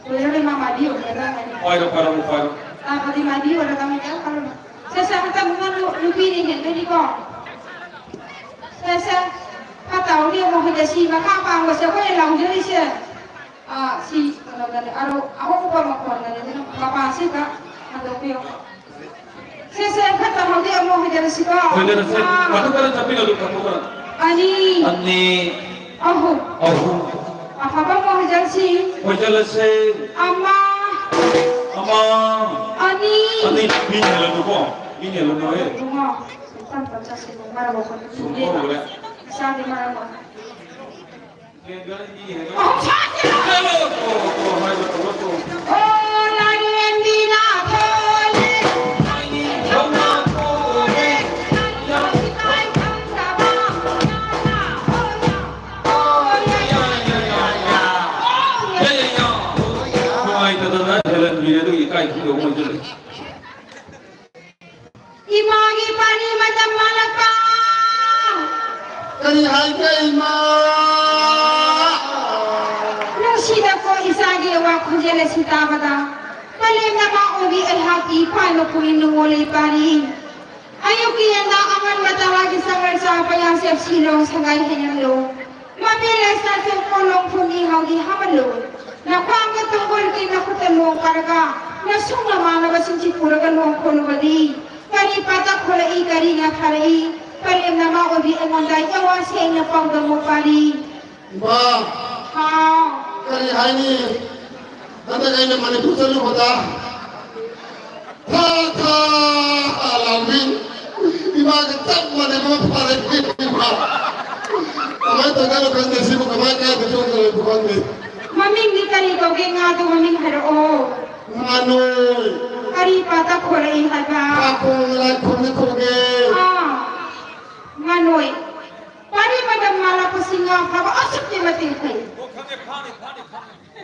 ꯂꯣꯏꯔꯔꯣꯏ, ꯃꯥ ꯃꯥꯏꯕꯤ ꯑꯣꯏꯔꯒ ꯍꯥꯏꯅꯤ꯫ ꯄꯥꯏꯔꯣ, ꯄꯥꯏꯔꯣ, ꯄꯥꯏꯔꯣ꯫ ꯂꯥꯛꯄꯗꯤ ꯃꯥꯏꯕꯤ ꯑꯣꯏꯔꯒ ꯑꯃꯨꯛ ꯀꯩꯝ ꯈꯜꯂꯨꯅꯨ꯫ ꯁꯦ, ꯁꯦ, ꯍꯟꯗꯛ ꯑꯃꯨꯛ ꯅꯪ ꯅꯨ-, ꯅꯨꯄꯤꯅ ꯍꯦꯟꯗꯣꯏꯅꯤꯀꯣ꯫ ꯁꯦ, ꯁꯦ, ꯐꯠꯇ ꯍꯥꯎꯗꯤ ꯑꯃꯨꯛ ꯍꯟꯗꯛ ꯁꯤ ꯃꯈꯥ ꯄꯥꯡꯕꯁꯦ ꯑꯩꯈꯣꯏꯅ ꯂꯥꯎꯖꯔꯤꯁꯦ꯫ ꯑꯥ, ꯁꯤ ꯀꯩꯅꯣꯗꯅꯦ, ꯑꯔꯧ-, ꯑꯍꯧꯕ ꯃꯈꯣꯟꯗꯅꯦ, ꯑꯗꯨꯅ ꯃꯄꯥꯟꯁꯤꯗ ꯍꯟꯗꯣꯛꯄꯤꯌꯣ꯫ ꯁꯦ, ꯁꯦ, ꯐꯠꯇ ꯍꯥꯎꯗꯤ ꯑꯃꯨꯛ ꯍꯣꯏꯖꯔꯁꯤꯀꯣ꯫ ꯍꯣꯏꯖꯔꯁꯦ꯫ ꯑꯥ꯫ ꯀꯥꯊꯣꯛ ꯀꯥꯔꯟ ꯆꯠꯄꯤꯒꯅꯨ, ꯀꯥꯊꯣꯛ ꯀꯥꯔꯟ꯫ ꯑꯅꯤ꯫ ꯑꯅꯤ꯫ ꯑꯍꯨꯝ꯫ ꯑꯍꯨꯝ꯫ ꯑꯐꯕ ꯑꯃ ꯑꯣꯏꯍꯟꯁꯤ꯫ ꯑꯣꯏꯍꯜꯂꯁꯦ꯫ ꯑꯃ꯫ ꯑꯃ꯫ ꯑꯅꯤ꯫ ꯑꯅꯤ꯫ ꯃꯤ ꯍꯦꯜꯂꯅꯨꯀꯣ꯫ ꯃꯤ ꯍꯦꯜꯂꯅꯨ, ꯑꯦ꯫ ꯏꯕꯨꯡꯉꯣ, ꯇꯞ ꯇꯞ ꯆꯠꯁꯤꯟꯅꯨ, ꯃꯔꯝ ꯑꯣꯏ꯫ ꯁꯨꯝ ꯍꯧꯔꯦ꯫ ꯏꯁꯥꯒꯤ ꯃꯔꯝ ꯑꯣꯏ꯫ ꯑꯍꯨꯝ ꯁꯥꯁꯤꯔꯣ? ꯑꯣ, ꯑꯣ, ꯑꯣ, ꯍꯥꯏꯕ ꯇꯧꯔꯣ, ꯇꯧꯔꯣ꯫ ꯑꯣ, ꯂꯥꯏꯔꯦꯝꯕꯤ ꯅꯥꯊꯣꯏ꯫ ꯅꯨꯡꯉꯥꯏꯇꯗꯅ ꯍꯦꯜꯍꯟꯕꯤꯔꯦ, ꯑꯗꯨꯒꯤ ꯏꯀꯥꯏ ꯈꯪꯗꯕ ꯑꯃ ꯂꯩ꯫ ꯏꯃꯥꯒꯤ ꯄꯥꯔꯤ ꯃꯇꯝ ꯃꯥꯜꯂꯛꯄ꯫ ꯀꯔꯤ ꯍꯥꯏꯒꯦ, ꯏꯃꯥ? ꯅꯨꯡꯁꯤꯗꯀꯣ ꯏꯆꯥꯒꯤ ꯑꯋꯥ ꯈꯣꯟꯖꯦꯜ ꯑꯁꯤ ꯇꯥꯕꯗ꯫ ꯄꯂꯦꯝ ꯅꯃꯥ ꯑꯣꯏꯕꯤ ꯑꯩꯍꯥꯛꯀꯤ ꯏꯄꯥ ꯃꯄꯨ ꯏꯅꯨꯡ ꯑꯣꯜꯂꯤ ꯄꯥꯔꯤ꯫ ꯑꯌꯨꯛꯀꯤ ꯌꯦꯟꯗꯥ ꯑꯉꯟꯕ ꯇꯔꯥꯒꯤ ꯆꯥꯛ ꯆꯥꯕ ꯌꯥꯁꯦꯞ ꯁꯤꯂꯣꯡ ꯁꯉꯥꯏ ꯍꯦꯟꯍꯜꯂꯨ꯫ ꯃꯄꯦꯜ ꯂꯩꯁꯥꯁꯦ ꯀꯣꯂꯣꯝ ꯐꯨꯝꯕꯤ ꯍꯥꯎꯗꯤ ꯍꯥꯃꯜꯂꯨ꯫ ꯅꯈ꯭ꯋꯥꯡꯗ ꯇꯣꯡꯒꯣꯜꯒꯤ ꯅꯈꯨꯠꯇ ꯂꯣꯡ ꯄꯥꯔꯒ ꯅꯁꯨꯡ ꯅꯃꯥꯟꯅꯕꯁꯤꯡꯁꯤ ꯄꯨꯔꯒ ꯂꯣꯡ ꯈꯣꯜꯂꯨꯕꯗꯤ ꯀꯔꯤ ꯄꯥꯇ ꯈꯣꯂꯛꯏ, ꯀꯔꯤ ꯉꯥ ꯊꯥꯔꯛꯏ? ꯄꯂꯦꯝ ꯅꯃꯥ ꯑꯣꯏꯕꯤ ꯑꯩꯉꯣꯟꯗ ꯌꯥꯋꯥ ꯁꯦꯡꯅ ꯄꯥꯎꯗꯝꯃꯨ ꯄꯥꯔꯤ꯫ ꯏꯃꯥ! ꯍꯥꯎ꯫ ꯀꯔꯤ ꯍꯥꯏꯅꯤ? ꯍꯟꯗꯛ ꯑꯩꯅ ꯃꯅꯤꯄꯨꯔ ꯆꯠꯂꯨꯕꯗ ꯊꯥ ꯊꯥ ꯂꯥꯎꯕꯤ ꯏꯃꯥꯒ ꯆꯞ ꯃꯥꯟꯅꯕ ꯑꯃ ꯐꯥꯔꯛꯏ ꯏꯃꯥ꯫ ꯀꯃꯥꯏꯅ ꯇꯧꯗꯣꯏꯅꯣ ꯈꯪꯗꯦ ꯁꯤꯕꯨ, ꯀꯃꯥꯏꯅ ꯀꯥꯏꯗ ꯆꯣꯡꯗꯣꯏꯅꯣ ꯈꯪꯗꯦ꯫ ꯃꯃꯤꯡꯗꯤ ꯀꯔꯤ ꯀꯧꯒꯦ? ꯉꯥꯗꯣ ꯃꯃꯤꯡ ꯍꯥꯏꯔꯛꯑꯣ꯫ ꯉꯥꯅꯣꯏ꯫ ꯀꯔꯤ ꯄꯥꯇ ꯈꯣꯂꯛꯏ ꯍꯥꯏꯕ? ꯉꯥꯈꯣꯡ ꯂꯥꯏꯈꯣꯡꯗ ꯈꯣꯡꯉꯦ꯫ ꯑꯥ꯫ ꯉꯥꯅꯣꯏ꯫ ꯄꯥꯔꯤ ꯃꯇꯝ ꯃꯥꯜꯂꯛꯄꯁꯤ ꯉꯥ ꯐꯥꯕ ꯑꯁꯨꯛꯀꯤ ꯃꯇꯤꯛ ꯐꯩ꯫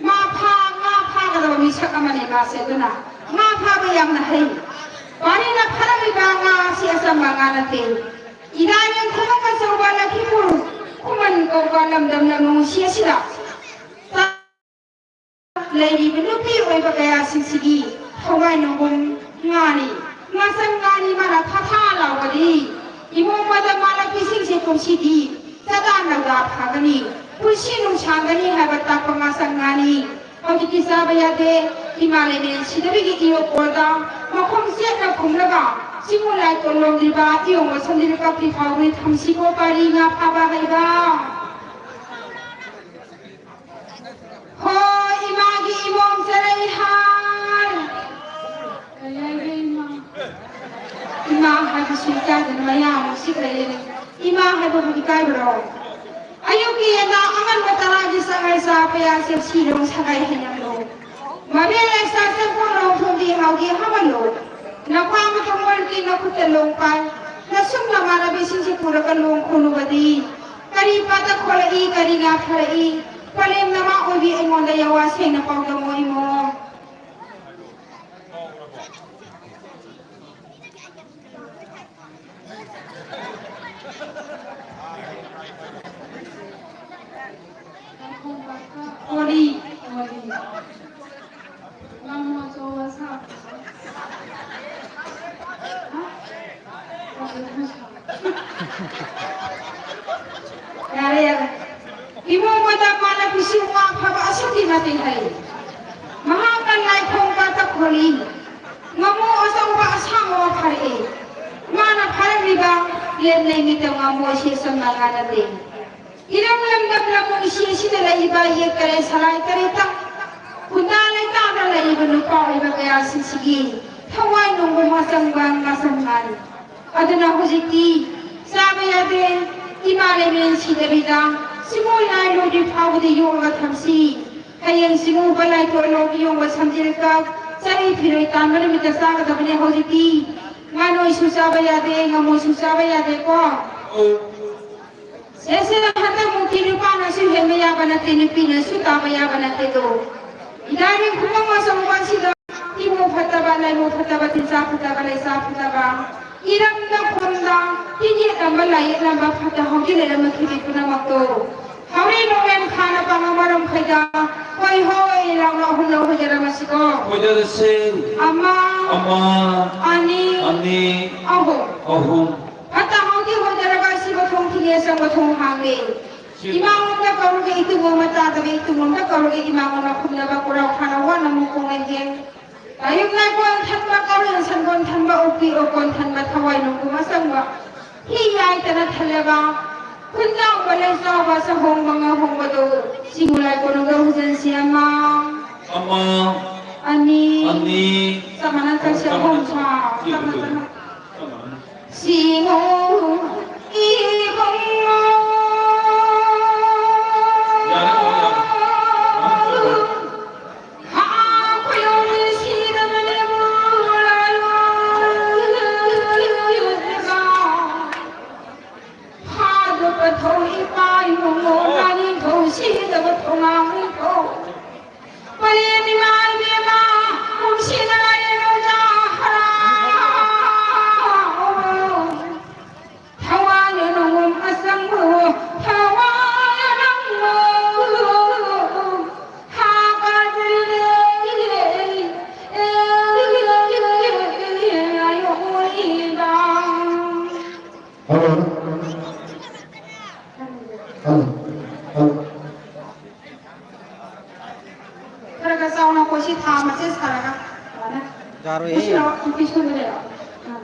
ꯉꯥ ꯐꯥ-, ꯉꯥ ꯐꯥꯒꯗꯕ ꯃꯤꯁꯛ ꯑꯃꯅꯤ ꯃꯥꯁꯦ꯫ ꯑꯗꯨꯅ ꯉꯥ ꯐꯥꯕ ꯌꯥꯝꯅ ꯍꯩ꯫ ꯄꯥꯔꯤꯅ ꯐꯥꯔꯝꯂꯤꯕ ꯉꯥ ꯑꯁꯤ ꯑꯆꯝꯕ ꯉꯥ ꯅꯠꯇꯦ꯫ ꯏꯔꯥꯏꯔꯦꯟ ꯈꯨꯃꯟ ꯑꯆꯧꯕ ꯂꯛꯈꯤꯄꯨꯔ ꯈꯨꯃꯟ ꯀꯧꯕ ꯂꯝꯗꯝ ꯂꯝꯂꯣꯡꯁꯤ ꯑꯁꯤꯗ ꯂꯩꯔꯤꯕ ꯅꯨꯄꯤ ꯑꯣꯏꯕ ꯀꯌꯥꯁꯤꯡꯁꯤꯒꯤ ꯊꯋꯥꯏ ꯅꯨꯡꯒꯨꯝ ꯉꯥꯅꯤ꯫ ꯉꯥꯁꯪ ꯉꯥꯅꯤ ꯃꯥꯅ ꯊꯥ ꯊꯥ ꯂꯥꯎꯕꯗꯤ ꯏꯃꯣꯝ ꯃꯇꯝ ꯃꯥꯜꯂꯛꯄꯤꯁꯤꯡꯁꯦ ꯀꯨꯝꯁꯤꯗꯤ ꯆꯗꯥ ꯅꯧꯗꯥ ꯐꯥꯒꯅꯤ, ꯄꯨꯟꯁꯤ ꯅꯨꯡꯁꯥꯡꯒꯅꯤ ꯍꯥꯏꯕ ꯇꯥꯛꯄ ꯉꯥꯁꯪ ꯉꯥꯅꯤ꯫ ꯍꯧꯖꯤꯛꯇꯤ ꯆꯥꯕ ꯌꯥꯗꯦ꯫ ꯏꯃꯥ ꯂꯩꯃꯔꯦꯟ ꯁꯤꯗꯕꯤꯒꯤ ꯏꯌꯣꯛ ꯀꯣꯜꯗ ꯃꯈꯣꯡ ꯆꯦꯠꯅ ꯈꯨꯝꯂꯒ ꯆꯤꯡꯉꯨ ꯂꯥꯏ ꯇꯣꯜꯂꯣꯝꯂꯤꯕ ꯏꯌꯣꯡ ꯃꯁꯝꯗꯤ ꯀꯛꯇꯤ ꯐꯥꯎꯕꯤ ꯊꯝꯁꯤꯀꯣ ꯄꯥꯔꯤ ꯉꯥ ꯐꯥꯕ ꯍꯩꯕ꯫ ꯌꯦꯟꯗ ꯑꯉꯟꯕ ꯇꯔꯥꯒꯤ ꯆꯥꯛ ꯍꯩ ꯆꯥ ꯄꯌꯥ ꯆꯦꯞꯁꯤꯔꯣꯡ ꯁꯒꯥꯏ ꯍꯩꯅꯝꯂꯣ꯫ ꯃꯕꯦ ꯂꯩꯁꯥ ꯆꯦꯡꯀꯣꯜꯂꯣꯡ ꯊꯣꯝꯕꯤ ꯍꯥꯎꯒꯤ ꯍꯥꯃꯜꯂꯣ꯫ ꯅꯈ꯭ꯋꯥꯡ ꯃꯊꯪ ꯃꯔꯛꯀꯤ ꯅꯈꯨꯠꯇ ꯂꯣꯡ ꯄꯥꯏ꯫ ꯅꯁꯨꯝ ꯅꯃꯥꯟꯅꯕꯤꯁꯤꯡꯁꯦ ꯄꯨꯔꯒ ꯂꯣꯡ ꯈꯨꯅꯨꯕꯗꯤ꯫ ꯀꯔꯤ ꯄꯥꯠꯇ ꯈꯣꯠꯂꯛꯏ, ꯀꯔꯤ ꯉꯥ ꯐꯥꯔꯛꯏ? ꯄꯂꯦꯝ ꯅꯃꯥ ꯑꯣꯏꯕꯤ ꯑꯩꯉꯣꯟꯗ ꯌꯥꯋꯥ ꯁꯦꯡꯅ ꯄꯥꯎꯗꯝꯃꯣ ꯏꯃꯣ꯫ ꯍꯣꯂꯤ, ꯍꯣꯂꯤ꯫ ꯉꯥꯃꯨ ꯑꯆꯧꯕ ꯁꯥꯕꯗꯣ꯫ ꯍꯥ? ꯑꯗꯨ ꯁꯥꯕ꯫ ꯌꯥꯔꯦ, ꯌꯥꯔꯦ꯫ ꯏꯃꯣ ꯃꯣꯏꯗ ꯃꯥꯅ ꯄꯤꯁꯨ ꯋꯥ ꯐꯕ ꯑꯁꯨꯛꯀꯤ ꯃꯇꯤꯛ ꯍꯩ꯫ ꯃꯍꯥꯛꯅ ꯂꯥꯏꯈꯣꯡ ꯄꯥꯛꯇ ꯈꯣꯜꯂꯤ꯫ ꯉꯥꯃꯨ ꯑꯆꯧꯕ ꯑꯁꯥꯡꯕ ꯑꯃ ꯐꯥꯔꯛꯏ꯫ ꯃꯥꯅ ꯐꯥꯔꯛꯂꯤꯕ ꯂꯦꯟꯅꯩ ꯃꯤꯠꯇ ꯉꯥꯃꯨ ꯑꯁꯤ ꯑꯆꯝꯕ ꯉꯥ ꯅꯠꯇꯦ꯫ ꯏꯔꯝ ꯂꯝꯗꯝ ꯂꯝꯗꯝ ꯏꯁꯤꯡ ꯑꯁꯤꯗ ꯂꯩꯔꯤꯕ ꯌꯦꯛ ꯀꯔꯦ ꯁꯂꯥꯏ ꯀꯔꯦ ꯇꯝ ꯈꯨꯟꯗꯥ ꯂꯩꯇꯥꯗ ꯂꯩꯔꯤꯕ ꯅꯨꯄꯥ ꯑꯣꯏꯕ ꯀꯌꯥꯁꯤꯡꯁꯤꯒꯤ ꯊꯋꯥꯏ ꯅꯨꯡꯕ ꯃꯆꯪꯕ ꯉꯥꯁꯝ ꯉꯥꯅꯤ꯫ ꯑꯗꯨꯅ ꯍꯧꯖꯤꯛꯇꯤ ꯆꯥꯕ ꯌꯥꯗꯦ꯫ ꯏꯃꯥ ꯂꯩꯃꯦꯟ ꯁꯤꯗꯕꯤꯗ ꯁꯤꯃꯣꯏ ꯂꯥꯏ ꯂꯣꯏꯗ꯭ꯔꯤ ꯐꯥꯎꯕꯗꯤ ꯌꯣꯛꯂꯒ ꯊꯝꯁꯤ꯫ ꯍꯌꯦꯡ ꯁꯤꯃꯨꯕ ꯂꯥꯏ ꯇꯣꯂꯣꯝ ꯌꯣꯡꯕ ꯁꯝꯖꯤꯜꯂꯒ ꯆꯔꯩ ꯐꯤꯔꯣꯏ ꯇꯥꯟꯕ ꯅꯨꯃꯤꯠꯇ ꯆꯥꯒꯗꯕꯅꯦ꯫ ꯍꯧꯖꯤꯛꯇꯤ ꯉꯥꯅꯣꯏꯁꯨ ꯆꯥꯕ ꯌꯥꯗꯦ, ꯉꯥꯃꯨꯁꯨ ꯆꯥꯕ ꯌꯥꯗꯦꯀꯣ꯫ ꯁꯦꯁꯦ, ꯍꯟꯗꯛꯃꯨꯛꯇꯤ ꯅꯨꯄꯥꯅꯁꯨ ꯍꯦꯟꯕ ꯌꯥꯕ ꯅꯠꯇꯦ, ꯅꯨꯄꯤꯅꯁꯨ ꯇꯥꯕ ꯌꯥꯕ ꯅꯠꯇꯦꯗꯣ꯫ ꯏꯗꯥꯅꯤ ꯈꯨꯃꯪ ꯑꯆꯧꯕ ꯑꯁꯤꯗ ꯏꯃꯨ ꯐꯠꯇꯕ, ꯂꯩꯃꯨ ꯐꯠꯇꯕ, ꯆꯤꯟꯖꯥꯛ ꯐꯠꯇꯕ, ꯂꯩꯆꯥ ꯐꯠꯇꯕ, ꯏꯔꯝꯗ ꯈꯨꯔꯝꯗ ꯇꯤꯟ ꯌꯦꯠꯂꯝꯕ, ꯂꯥꯏ ꯌꯦꯠꯂꯝꯕ, ꯐꯠꯇ ꯍꯥꯎꯗꯤ ꯂꯩꯔꯝꯕ ꯊꯤꯕꯤ ꯄꯨꯝꯅꯃꯛꯇꯣ ꯍꯧꯔꯤ ꯅꯣꯡꯃꯦꯟ ꯈꯥꯅ ꯄꯥꯡꯉ ꯃꯔꯝ ꯈꯩꯗ ꯍꯣꯏ ꯍꯣꯏ ꯂꯥꯎꯅ ꯑꯍꯨꯝꯂꯛ ꯍꯣꯏꯖꯔꯝꯃꯁꯤꯀꯣ꯫ ꯍꯣꯏꯖꯔꯁꯤ꯫ ꯑꯃ, ꯑꯃ, ꯑꯅꯤ, ꯑꯅꯤ, ꯑꯍꯨꯝ꯫ ꯑꯍꯨꯝ꯫ ꯐꯠꯇ ꯍꯥꯎꯗꯤ ꯍꯣꯠꯅꯔꯒ ꯁꯤꯕ ꯊꯣꯡ ꯊꯤꯡꯉꯦ, ꯆꯪꯕ ꯊꯣꯡ ꯍꯥꯡꯉꯦ꯫ ꯁꯤ ꯏꯃꯥꯉꯣꯟꯗ ꯀꯧꯔꯒ ꯏꯇꯨꯡ ꯑꯃ ꯇꯥꯗꯕ, ꯏꯇꯨꯡ ꯑꯃꯗ ꯀꯧꯔꯒ ꯏꯃꯥꯉꯣꯟꯗ ꯈꯨꯝꯅꯕ ꯀꯣꯔꯥꯎ ꯈꯥꯅ ꯋꯥꯅ ꯑꯃꯨꯛ ꯀꯣꯡꯂꯦꯟ ꯌꯦꯡ꯫ ꯇꯥꯌꯨꯝ ꯂꯥꯏꯀꯣꯟ ꯊꯟꯕ, ꯀꯥꯎꯔꯦꯟ ꯁꯟꯒꯣꯟ ꯊꯟꯕ, ꯎꯄꯤ ꯑꯣꯀꯣꯟ ꯊꯟꯕ, ꯊꯋꯥꯏ ꯅꯨꯡꯒꯨꯝ ꯑꯆꯪꯕ꯫ ꯍꯤ ꯌꯥꯏꯗꯅ ꯊꯜꯂꯕ ꯈꯨꯟꯖꯥꯎꯕ ꯂꯩꯆꯥꯎꯕ ꯆꯍꯣꯡ ꯃꯉꯥ ꯍꯣꯡꯕꯗꯨ ꯁꯤꯕꯨ ꯂꯥꯏꯀꯣꯟꯒ ꯍꯨꯖꯟꯁꯤ ꯑꯃ꯫ ꯑꯃ꯫ ꯑꯅꯤ꯫ ꯑꯅꯤ꯫ ꯆꯞ ꯃꯥꯟꯅ ꯆꯠꯁꯤ, ꯑꯍꯨꯝ ꯁꯥ꯫ ꯆꯞ ꯃꯥꯟꯅ꯫ ꯆꯞ ꯃꯥꯟꯅ꯫ ꯁꯤꯉꯣ ꯏꯕꯨꯡꯉꯣ꯫ ꯍꯜꯂꯣ꯫ ꯍꯜꯂꯣ꯫ ꯈꯔ ꯈꯔ ꯆꯥꯎꯅ ꯑꯩꯈꯣꯏ ꯁꯤ ꯊꯥ ꯃꯆꯦꯠ ꯁꯥꯔꯒ ꯐꯖꯅ ꯌꯥꯔꯣꯏꯍꯦ꯫ ꯄꯨꯁꯤꯜꯂꯛꯑꯣ, ꯅꯨꯄꯤ ꯁꯣꯝꯗ ꯂꯩꯔꯣ꯫ ꯑꯥ꯫